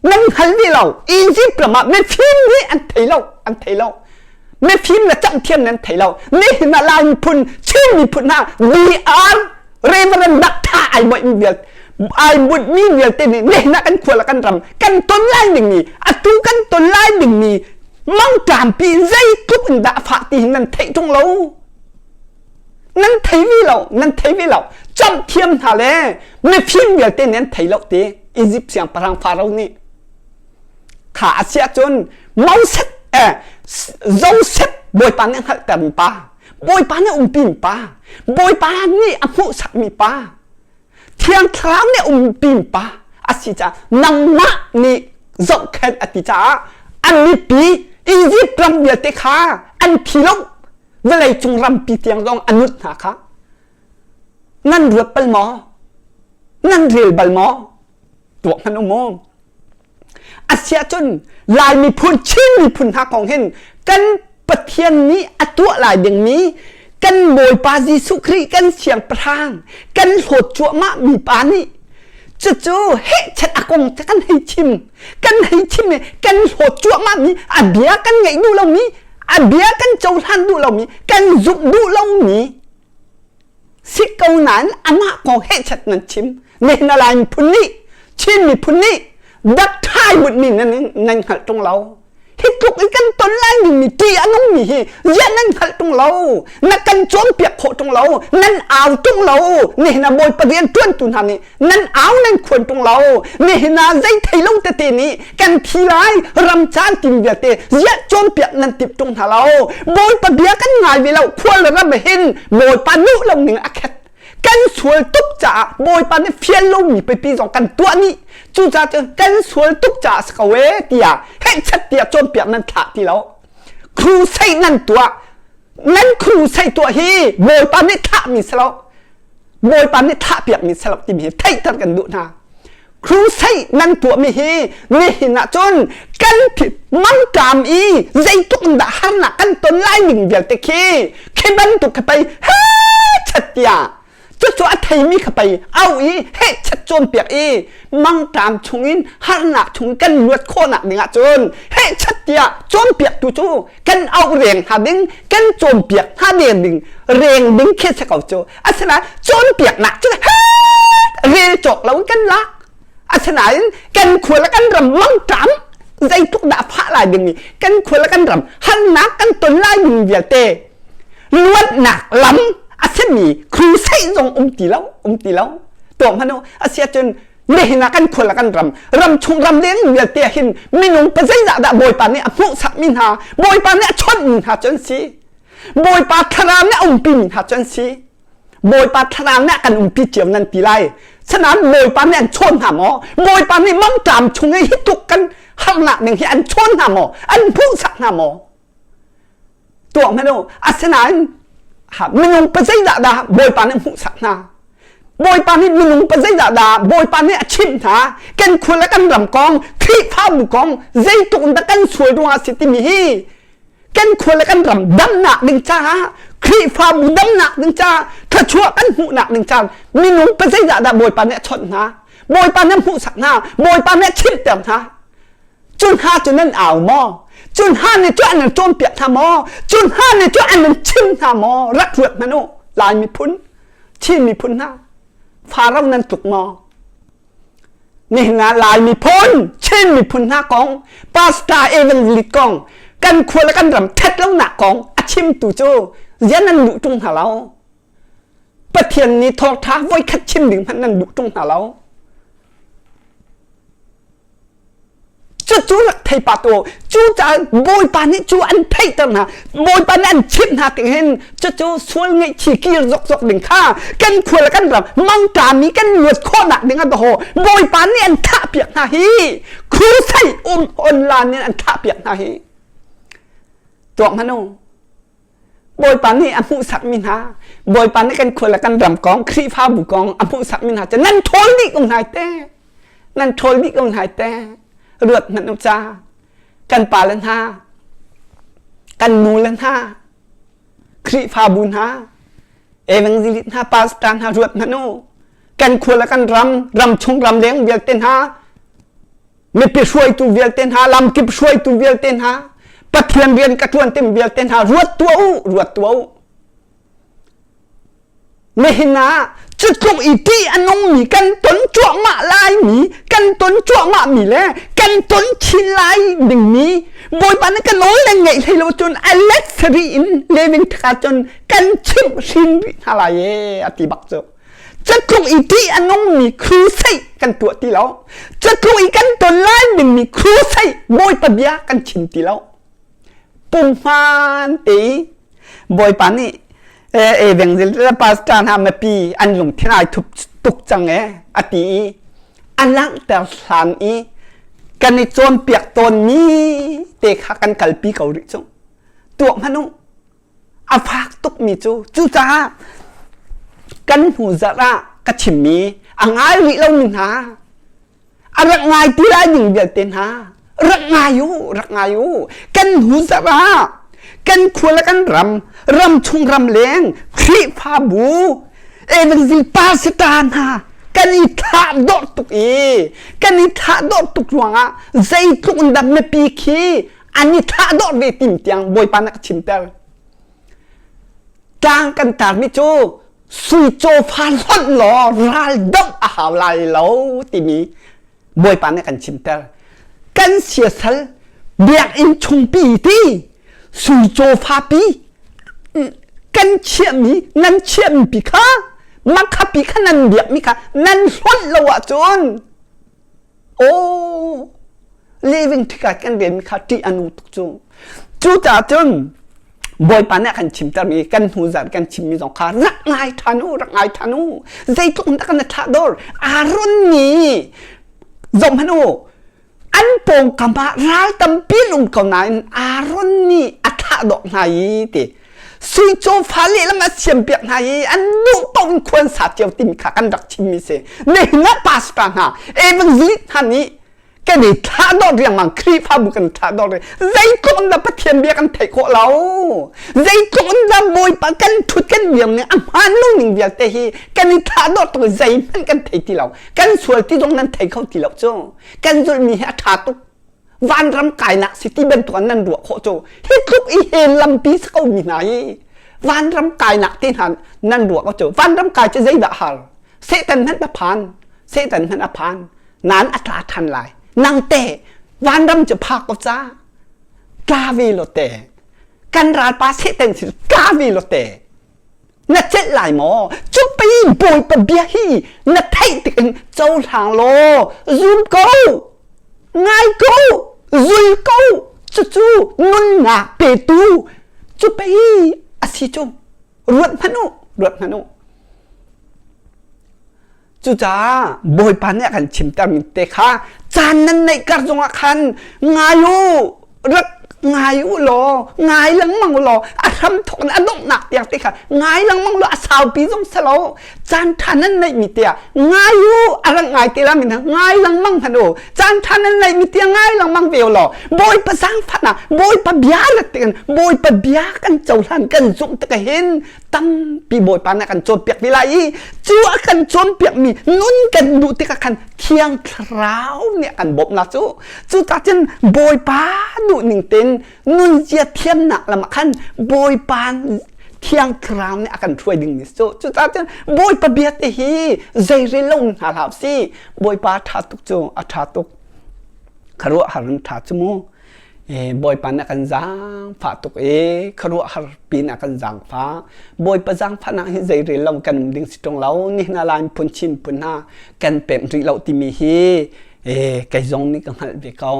A: Nan hngal ve lo. Egypt ram ah mifim nih an thei lo, an thei lo. Mifim le camhthiam nan thei lo. Nihin ah Lai miphun, Chin miphun hna DR Reverend Doctor ai moih mi vialte ai bunh mi vialte nih nihin ah kan khua le kan ram kan ton lai ding mi atu kan ton lai ding mi mangṭampi zeitluk in dah fah ti hi nan theih ṭung lo. Nan thei ve lo, nan thei ve lo. Camhthiam hna le mifim vialte nih an thei lo ti Egypt siangpahrang Pharaoh nih kha a si ahcun Moses eh Joseph Bawipa nih a hngalhtermi pa Bawipa nih a umpimi pa Bawipa nih a hmuhsakmi pa Thiang Thlarau nih a umpimi pa a si caah nangmah nih zohkhenh a ti caah an mipi Egypt ram vialte kha an thi lo vawleicung rampi tiang zong a nut hna kha nan ruat bal maw nan rel bal maw tuak hmanh u mu Asiahcun Lai miphun, Chin miphun hna kong hin kan Pathian nih a tuah lai dingmi kan Bawipa Jesuh Khrih kan siangpahrang kan hlawt cuahmah mi pa nih cucu hehchet a kong te kan hei chim kan hei chim i kan hlawt cuahmah mi a bia kan ngaih duh lomi a bia kan cohlan duh lomi kan zumh duh lomi Si ko nain amah kong hehchat nan chim. Nihin a Lai miphun nih, Chin miphun nih dakthai mutmi nan nan hngalh ṭung lo. Hi tluk in kan ton lai dingmi ṭih a nungmi hi ziah nan hngalh ṭung lo. Na kan cawnpiak khawh ṭung lo. Nan au ṭung lo. Nihin ah Bawipa rian ṭuantu hna nih nan au nan khuan ṭung lo. Nihin ah zei thei lo tete nih kan thi lai ram caan tim vialte ziah cawnpiak nan timh ṭung hna lo. Bawipa bia kan ngai ve lo khual ram hin Bawipa duh lo ning a khet kan sual tuk caah Bawipa nih fial lomi pipi zong kan tuah nih cucaah cun kan sual tuk caah si ko ee tiah hehchat tiah cawnpiak nan thlah ti lo crusade nan tuah nan crusade tuah hi Bawipa nih thlahmi si lo Bawipa nih thlahpiakmi si lo timi hi theihter kan duh hna Crusade nan tuahmi hi nihin ah cun kan mangṭam i zeitluk in dah harnak kan ton lai ning vialte khi khi bantuk kha pei hechet tiah cucu a theimi kha pei au i hechet cawnpiak i mangṭam chungin harnak chung kan luat khawhnak ding ah cun hechet tiah cawnpiaktu cu kan auh reng hna ding kan cawnpiak hna deng ding reng ding khi si ko cu asinain cawnpiaknak cu rel cawk lo in kan lak asinain kan khua le kan ram mangṭam zeitluk dah fah lai dingmi kan khua le kan ram harnak kan ton lai ding vialte luatnak lam a simi crusade zong um ti lo um ti lo tuah hmanh u asiahcun nihin ah kan khua le kan ram ram chung ram leng vialte ah hin minung pa zeizah dah Bawipa nih a hmuhsakmi hna Bawipa nih a chawnhmi hna cu an si Bawipa thlarau nih a umpi mi hna cu an si. Bawipa thlarau nih a kan umpi cio nan ti lai. Sanain Bawipa nih an chawn hna maw? Bawipa nih mangṭam chung i hi tluk kan harnak ning hi an chawn hna maw? An hmuhsak hna maw? Tuah hmanh u. Asinain Minung pa zeidah dah Bawipa nih hmuhsak hna? Bawipa nih minung pa zeidah dah Bawipa nih a chimh hna? Kan khua le kan ram kong, Khrihfabu kong zeitluk in dah kan sual ruangah a si timi hi kan khua le kan ram damnak ding caah Khrihfabu damnak ding caah thluachuah kan hmuhnak ding caah minung pa zeidah dah Bawipa nih a chawnh hna? Bawipa nih a hmuhsak hna? Bawipa nih a chimhter hna? Cu hna cu nan au maw? Cu hna nih cu an nan cawnpiak hna maw? Cu hna nih cu an nan chim hna maw? Rak ruat hmanh u, Lai miphun, Chin miphun hna, Faro nan tluk maw? Nihin ah Lai miphun, Chin miphun hna kong, Pastor Evangelist kong, kan khua le kan ram ṭhat lonak kong a chimtu cu zian nan duh ṭung hna lo. Pathian nih thawngṭha voikhat chim ding hmanh nan duh ṭung hna lo. Cucu rak thei pah tu cucaah Bawipa nih cu an theihter hna Bawipa nih an chimh hna tik hin cucu sual ngaihchih kir zokzok ding kha kan khua le kan ram mangṭami kan luat khawhnak ding ah dawh Bawipa nih an thah piak hna hi crusade um online in an thah piak hna hi tuak hmanh u Bawipa nih a hmuhsakmi hna Bawipa nih kan khua le kan ram kong Khrihfabu kong a hmuhsakmi hna cu nan ṭhawl dih ko hna te nan ṭhawl dih ko hna te ruat hmanh u ca kan pa le hna kan nu le hna Khrihfabu hna evangelist hna pastor hna ruat hmanh u kan khua le kan ram ram chung ram leng vialte hna mipi hruaitu vialte hna lamkip hruaitu vialte hna Pathian rian ka ṭuan tim vialte hna ruat tuah u ruat tuah u nihin ah cutluk i ṭih a nungmi kan ton cuahmah laimi kan ton cuahmah mi le kan ton chin lai dingmi Bawipa nih ka nawl le ngeih hlei lo cun a let sarih in leving thaka cun kan chimh hrin rih hna lai e a ti bak cu Catluk i ṭih a nungmi crusade kan tuah ti lo. Catluk i kan ton lai dingmi crusade Bawipa bia kan chim ti lo. Pumhmaan te i Bawipa nih evangel le pastor hna mipi an lungthin ai thup tuk cang e a ti i a langhter hlan i kan i cawnpiak tawnmi te kha kan kalpi ko rih cu. Tuah hmanh u. A fak tukmi cu cucaah kan hnu zarh ah ka chimmi a ngai rih lomi hna a rak ngai ti lai ding vialte hna rak ngai u rak ngai u kan hnu zarh ah kan khua le kan ram ram chung ram leng Khrihfabu evangel pastor hna kan i thlah dawh tuk i kan i thlah dawh tuk ruangah zeitluk in dah mipi khi an i thlah dawh ve tim tiang Bawipa nih a chimter. Tlang kan tarmi cu sui cawfa hlonh law ral doh a hau lai lo timi Bawipa nih kan chimter. Kan siasal biakinn chungpi ti sui cawfa pi kan chiahmi nan chiahmi pi kha makha pi kha nan biakmi kha nan hlonh lo ahcun Aw living tikah kan rian kha ṭih a nung tuk cu. Cucaah cun Bawipa nih a kan chimtermi kan hnu zarh kan chimmi zong kha rak ngai ṭhan u, rak ngai ṭhan u. Zeitluk in dah kan i thlah dawr. Aaron nih zohhmanh u, an pawngkam ah ral tampi an um ko nain Aaron nih a thlah dawh hna i ti. Sui cawfa lehlam a siampiak hna i an duh paoh in khuan sa cio timi kha kan rak chimmi si. Nihin ah pastor hna, evangelist hna nih kan i thlah dawh riangmang Khrihfabu kan thlah dawh riang zeitluk in dah Pathian bia kan theih khawh lo zeitluk in dah Bawipa kan thut kan dir ning a hmaan lo ning vialte hi kan i thlah dawh tuk i zeihmanh kan thei ti lo kan sual ti zong nan thei kho ti lo cu kan zulhmi hi a ṭha tuk vanram kainak si ti bantuk an nan ruah khawh cu hi tluk i he lampi si ko mi hna hi vanram kainak te hna nan ruah ko cu vanram kai cu zeidah har Satan hmanh a phan Satan hmanh a phan nan a tla than lai nang te vanram cu phak ko ca tla ve lo te kan ralpa Satan si tla ve lo te na celh lai maw cu pei bawipa bia hi na theih tik in cohlang law zum ko ngai ko zul ko cucu nunnak petu cu pei a si cu ruat hmanh u ruat hmanh u Cucaah Bawipa nih a kan chimtermi te kha caan nan neih kar zongah khan ngai u, rak ngai u law ngai lengmang u law a hram thawk in a donghnak tiang te kha ngai lengmang law a saupi zong si lo caan ṭha nan neihmi te ah ngai u a rak ngai te la min ngai lengmang hmanh u caan ṭha nan neihmi te ngai lengmang ve u law Bawipa zaangfahnak Bawipa bia rat tikin Bawipa bia kan cohlan kan zumh tik hin tampi Bawipa nih a kan cawnpiak ve lai i cu a kan cawnpiakmi nun kan duh tikah khan Thiang Thlarau nih a kan bawmhnak cu cucaah cun Bawipa duhning tein nunzia thiamnak lam ah khan Bawipa Thiang Thlarau nih a kan hruai dingmi cu cucaah cun Bawipa bia te hi zeirel lo hna hlah usih Bawipa ṭha tuk cu a ṭha tuk khuaruahhar in ṭha cu mu Bawipa nih a kan zaangfah tuk i khuaruahhar pin a kan zaangfah. Bawipa zaangfahnak hi zeirel lo kan um ding si ṭung lo. Nihin ah Lai phun Chin phun hna kan pemh rih lo timi hi kei zong nih ka hngalh ve ko.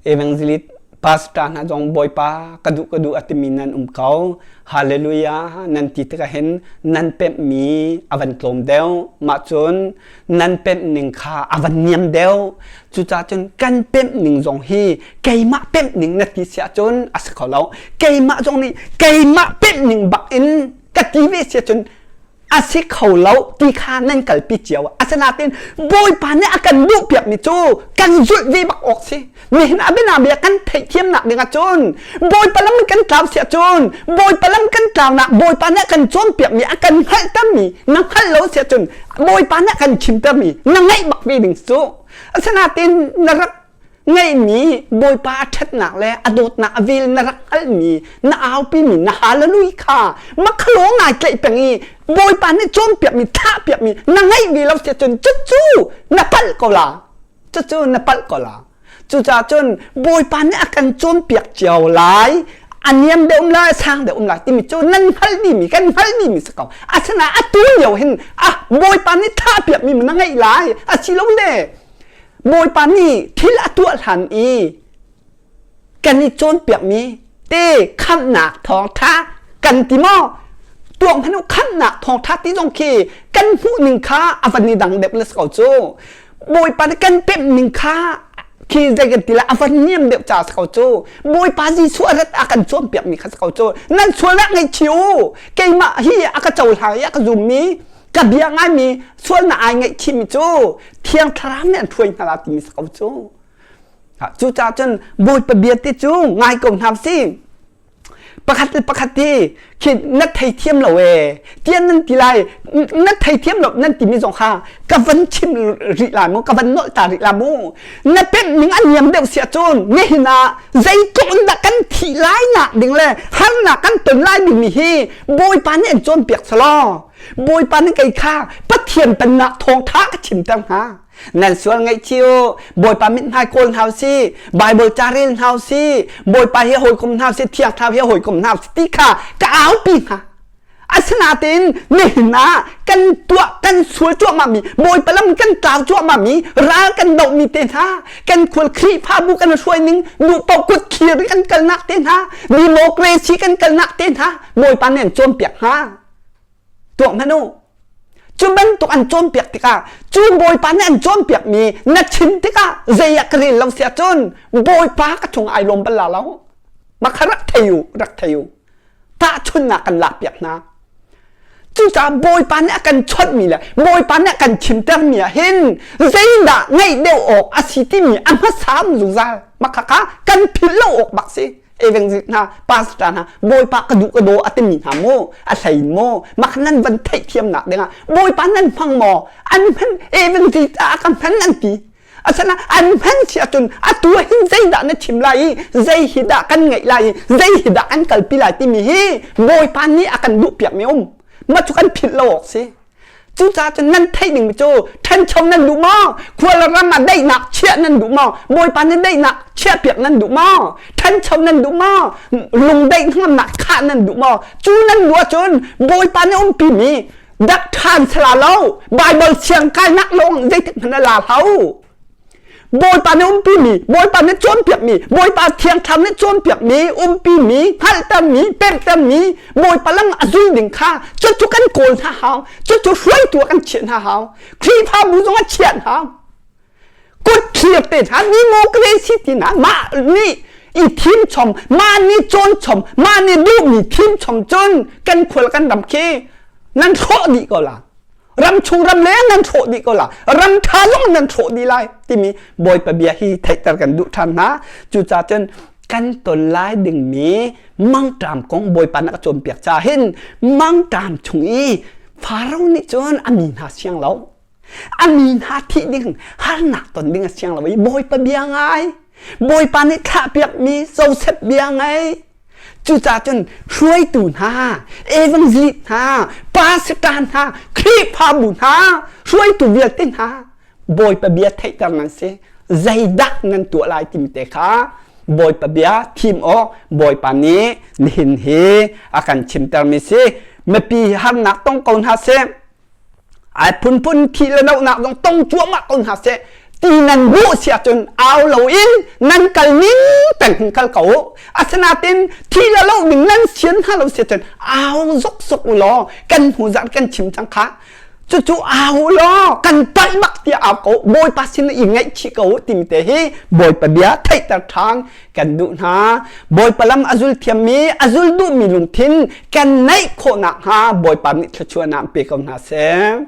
A: Evangelist pastor hna zong Bawipa ka duh ka duh a timi nan um ko. Hallelujah nan ti tikah hin nan pemhmi a van tlawm deuh. Mah cun nan pemh ning kha a van niam deuh. Cucaah cun kan pemh ning zong hi keimah pemh ning na ti si ahcun a si kho lo. Keimah zong nih keimah pemh ning bak in ka ti ve si ahcun a si kho lo ti kha nan kalpi cio. Asinain Bawipa nih a kan duhpiakmi cu kan zulh ve bak awk si. Nihin a bianabia kan theihthiamnak ding ahcun Bawipa lam kan tlau si ahcun Bawipa lam kan tlaunak Bawipa nih a kan cawnpiakmi a kan hngalhtermi na hngalh lo si ahcun Bawipa nih a kan chimtermi na ngaih bak ve ding cu. Asinain na rak ngeihmi Bawipa a ṭhatnak le a dawtnak a vel na rak hngalhmi na aupimi na hallelujah kha makhalawng ngai tlaih peng i Bawipa nih cawnpiakmi thlahpiakmi na ngaih ve lo si ahcun cucu na palh ko la. Cucu na palh ko la. Cucaah cun Bawipa nih a kan cawnpiak cio lai. A niam deuh um lai, a sang deuh um lai timi cu nan hngalh dihmi, kan hngalh dihmi si ko. Asinain atu lio hin ah Bawipa nih thahpiakmi na ngeih lai. Asilole Bawipa nih thil a tuah hlan i kan i cawnpiakmi te khamhnak thawngṭha kan ti maw tuak hmanh u khamhnak thawngṭha ti zong khi kan hmuh ning kha a van i dang deuh le si ko cu Bawipa nih kan pemh ning kha khi zei kan ti la a van niam deuh ca si ko cu Bawipa Jesuh a rat a kan cawnpiakmi kha si ko cu nan sualnak ngaihchih u keimah hi a ka cohlang i a ka zummi ka bia ngaimi sualnak ai ngaihchihmi cu Thiang Thlarau nih an hruai hna la timi si ko cu Cucaah cun Bawipa bia ti cu ngai ko hna usih. Pakhat le pakhat hi khi na theithiam lo ee tiah nan ti lai na theithiam lo nan timi zong kha ka van chim rih lai mu ka van nolh ta rih lai mu na pemh ning a niam deuh si ahcun nihin ah zeitluk in dah kan thih lai nak ding le harnak kan ton lai dingmi hi Bawipa nih an cawnpiak selaw Bawipa nih kei kha Pathian pennak thawngtha ka chimter hna Nan sual ngaihchih u. Bawipa mithmai kawl hna usih. Bible ca rel hna usih. Bawipa hi hawikom hna usih, Thiang Thlarau hi hawikom hna usih ti kha ka aupi hna. Asinain nihin ah kan tuah kan sual cuahmahmi Bawipa lam kan tlau cuahmahmi ral kan dohmi te hna kan khual Khrihfabu kan hruai ning duh paoh kut thlir kan kalnak te hna democracy kan kalnak te hna Bawipa nih an cawnpiak hna. Tuak hmanh u. Cu bantuk an cawnpiak tikah cu Bawipa nih an cawnpiakmi na chim tikah zei ah ka rel lo si ahcun Bawipa ka chung ai lawm bal la lo. Mah kha rak thei u, rak thei u. Tahchunhnak kan lakpiak hna. Cucaah Bawipa nih a kan chawnhmi le Bawipa nih a kan chimtermi ah hin zeidah ngeih deuh awk a si timi a hmasa um zungzal. Mah khakha kan philh lo awk bak si. Evangelist hna pastor hna bawipa ka duh ka daw a timi hna mu a hlei in mu mah nan van theihthiamnak dingah bawipa nan hmang maw an hman evangelist ah ka hman an ti asana an hman si ahcun atu hin zeidah na chim lai i zei hi dah kan ngeih lai i zei hi dah kan kalpi lai timi hi bawipa nih a kan duhpiak mi um mah cu kan philh lo awk si Cucaah cun nan theih dingmi cu ṭhancho nan duh maw? Khual ram ah daihnak chiah nan duh maw? Bawipa nih daihnak chiahpiak nan duh maw? Ṭhancho nan duh maw? Lungdaih hngamnak khah nan duh maw? Cu nan duh ahcun Bawipa nih umpimi dak ṭhan sala lo Baibal siang kainak lawng zeitik hmanh a la hlo. Bawipa nih umpimi, Bawipa nih cawnpiakmi, Bawipa Thiang Thlarau nih cawnpiakmi, umpimi, hngalhtermi, pemhtermi, Bawipa lam a zul ding kha cucu kan kawl hna hau, cucu hruaitu ah kan chiah hna hau, Khrihfabu zong a chiah hna. Kut thlir te hna, democracy ti hna, mah nih I thim chom, mah nih cawn chom, mah nih duhmi thim chom cun kan khual kan ram khi nan hrawh dih ko la. Ram chung ram leng nan hrawh dih ko la. Ram ṭha zong nan hrawh dih lai timi Bawipa bia hi theihter kan duh ṭhan hna. Cucaah cun kan ton lai dingmi mangṭam kong Bawipa na ka cawnpiak ca hin mangṭam chung i Faro nih cun a mi hna siang lo. A mi hna thih ding harnak ton ding a siang lo i Bawipa bia ngai. Bawipa nih thlahpiakmi Joseph bia ngai. Cucaah cun hruaitu hna, evangelist hna, pastor hna, Khrihfabu hna, hruaitu vialte hna Bawipa bia theihter nan si. Zeidah nan tuah lai timi te kha Bawipa bia thim awk Bawipa nih nihin hi a kan chimtermi si. Mipi harnak tong ko hna seh. Ai phunphun thi le nonak zong tong cuahmah ko hna seh. Ti nan duh si ahcun au loin nan kal ning peng hin kal ko u. Asinain thi le lo ding nan sian hna lo si ahcun au zokzok u law kan hnu zarh kan chim cang kha. Cucu au law kan palh bak tiah au ko Bawipa sin i ngaihchih ko timi te hi Bawipa bia theihter ṭhan kan duh hna. Bawipa lam a zul thiammi a zul duhmi lungthin kan neih khawh nakhnga Bawipa nih thluachuahnak pe ko hna seh.